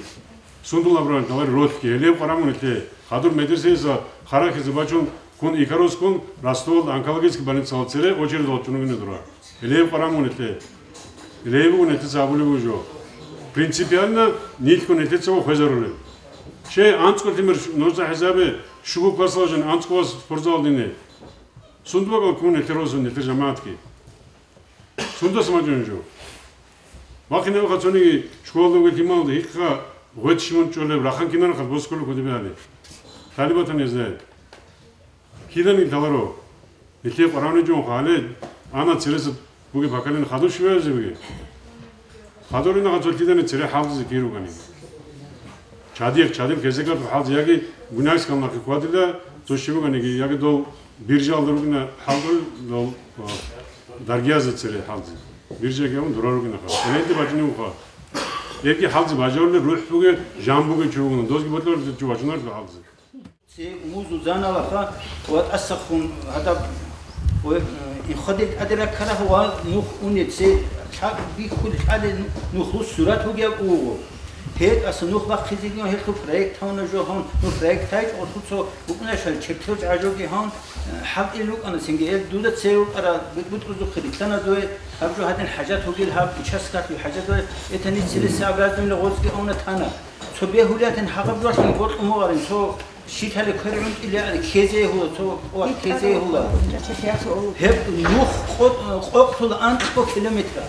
Сундул абурал, гьаларе ролъги, гьелеб къварамун нилъее. Хадур медресеяса харахьизе бачун, ккун Икарускун, Ростовалда онкологический больницала цере очередь валчӀунугине дура. Гьелеб къварамун нилъее. Гьелеб буго нилъеца абулеб буго жо. Принципиально нилъго нилъеца ва хвезарулеб. Че анцӀго лъимер ш-, нужеца хӀисабе, щуго классалда жан анцӀго вас спортзал дине. Сунда бакӀал ккун нилъер росун, нилъер жамагӀатги. Сундаса мажун жо. Вахъине ваха цониги школалда вугел лъималда гьикъа гъветӀ щиман чӀолеб, рахан кинарахъал боскулеб кодибе гьали. Талибатан гьезда. Киданиги лъаларо. Нилъее къваравни жо гьале, ана цереса бугеб поколение хадуб щибабизе бугеб? Хадурина гъацо лъидани цере хӀалдизе киругани. Чадихъ, чадил кезегат хӀалдизе яги Гуняйскал нахъе хьвадила, цо щиб буганиги, яги дов биржалда ругина хӀалдул, дов, а, даргиязда цере хӀалдизе. Биржаги гьавун дура ругина ха. Церенде бачӀунев вуха. Яги хӀалдизе бажарулел рухӀ бугеб, жан бугев чи вугуна. Дозги ботлар чи вачунар хӀалдизе. Цей умузу заналаха ва тӀасахун гьадаб, ва, э, инхъадил тӀаде раккарагьа ва нух уне цей Лъа-, бихьулел лъалел нухлу сурат вугев уго. Гьеть аса нух бахъизегиан гьелъул проект гьавна жо гьавун, ну, проект гьайчӀо, гьелъул цо букӀунашал чертеж гӀажоги гьавун, э, хӀалтӀи лукӀана цинги, гьел дуда цеве вукӀара бутӀрузухъе рилълъана дуе, гьаб жо гьадин хӀажат вугел гьаб, участкалъул хӀажат вугел, это не целесообразно гъозги авна тана. Цо бегьулиятин хӀакъаб жугьалъин бокьун бугъарин, цо щитали квер гӀунтӀилиари ккезе гьула, цо къват ккезе гьула. Гьеб нух къо-, къокълъула анкьго километр.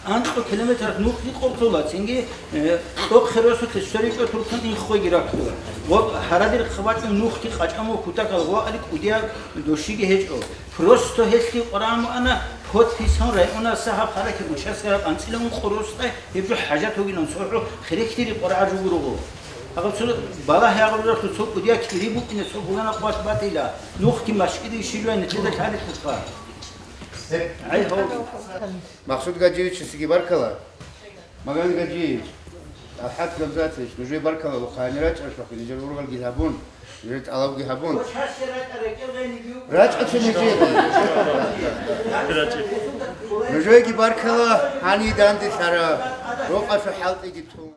Анкьго километр нухги къокълъула, цинги, э, къокълъи росулъе сверичӀо туркан инхъойги раккула. Ва гьарадир хъвачӀун нухги къачӀамо кутакал ва али кӀудияб дощиги гьечӀо. Просто гьелъи къварагӀун ана, подписьгьун районаса гьаб харакир участка анцӀила ункъо росдай гьеб жо хӀажат вугилан цохӀо херехтири къварагӀа жугурого. Гьаб цо балагь гьабуралъур цо кӀудия кири букӀине цо гулана къват батила, нухги машкири шилуян нилъеда лъалихъулха. ГӀай, гьав. Максуд Гаджиевичасеги баркала. Магомед Гаджиевич, Ахад Гамзатович, нужее баркала, ва хъани рачӀаралъухъе, нижер ургъелги гьабун, нижер тӀалабги гьабун. РачӀа цо нижее. Нужееги баркала, гьанив данделъараб, рокъалъул хӀалтӀиги тун.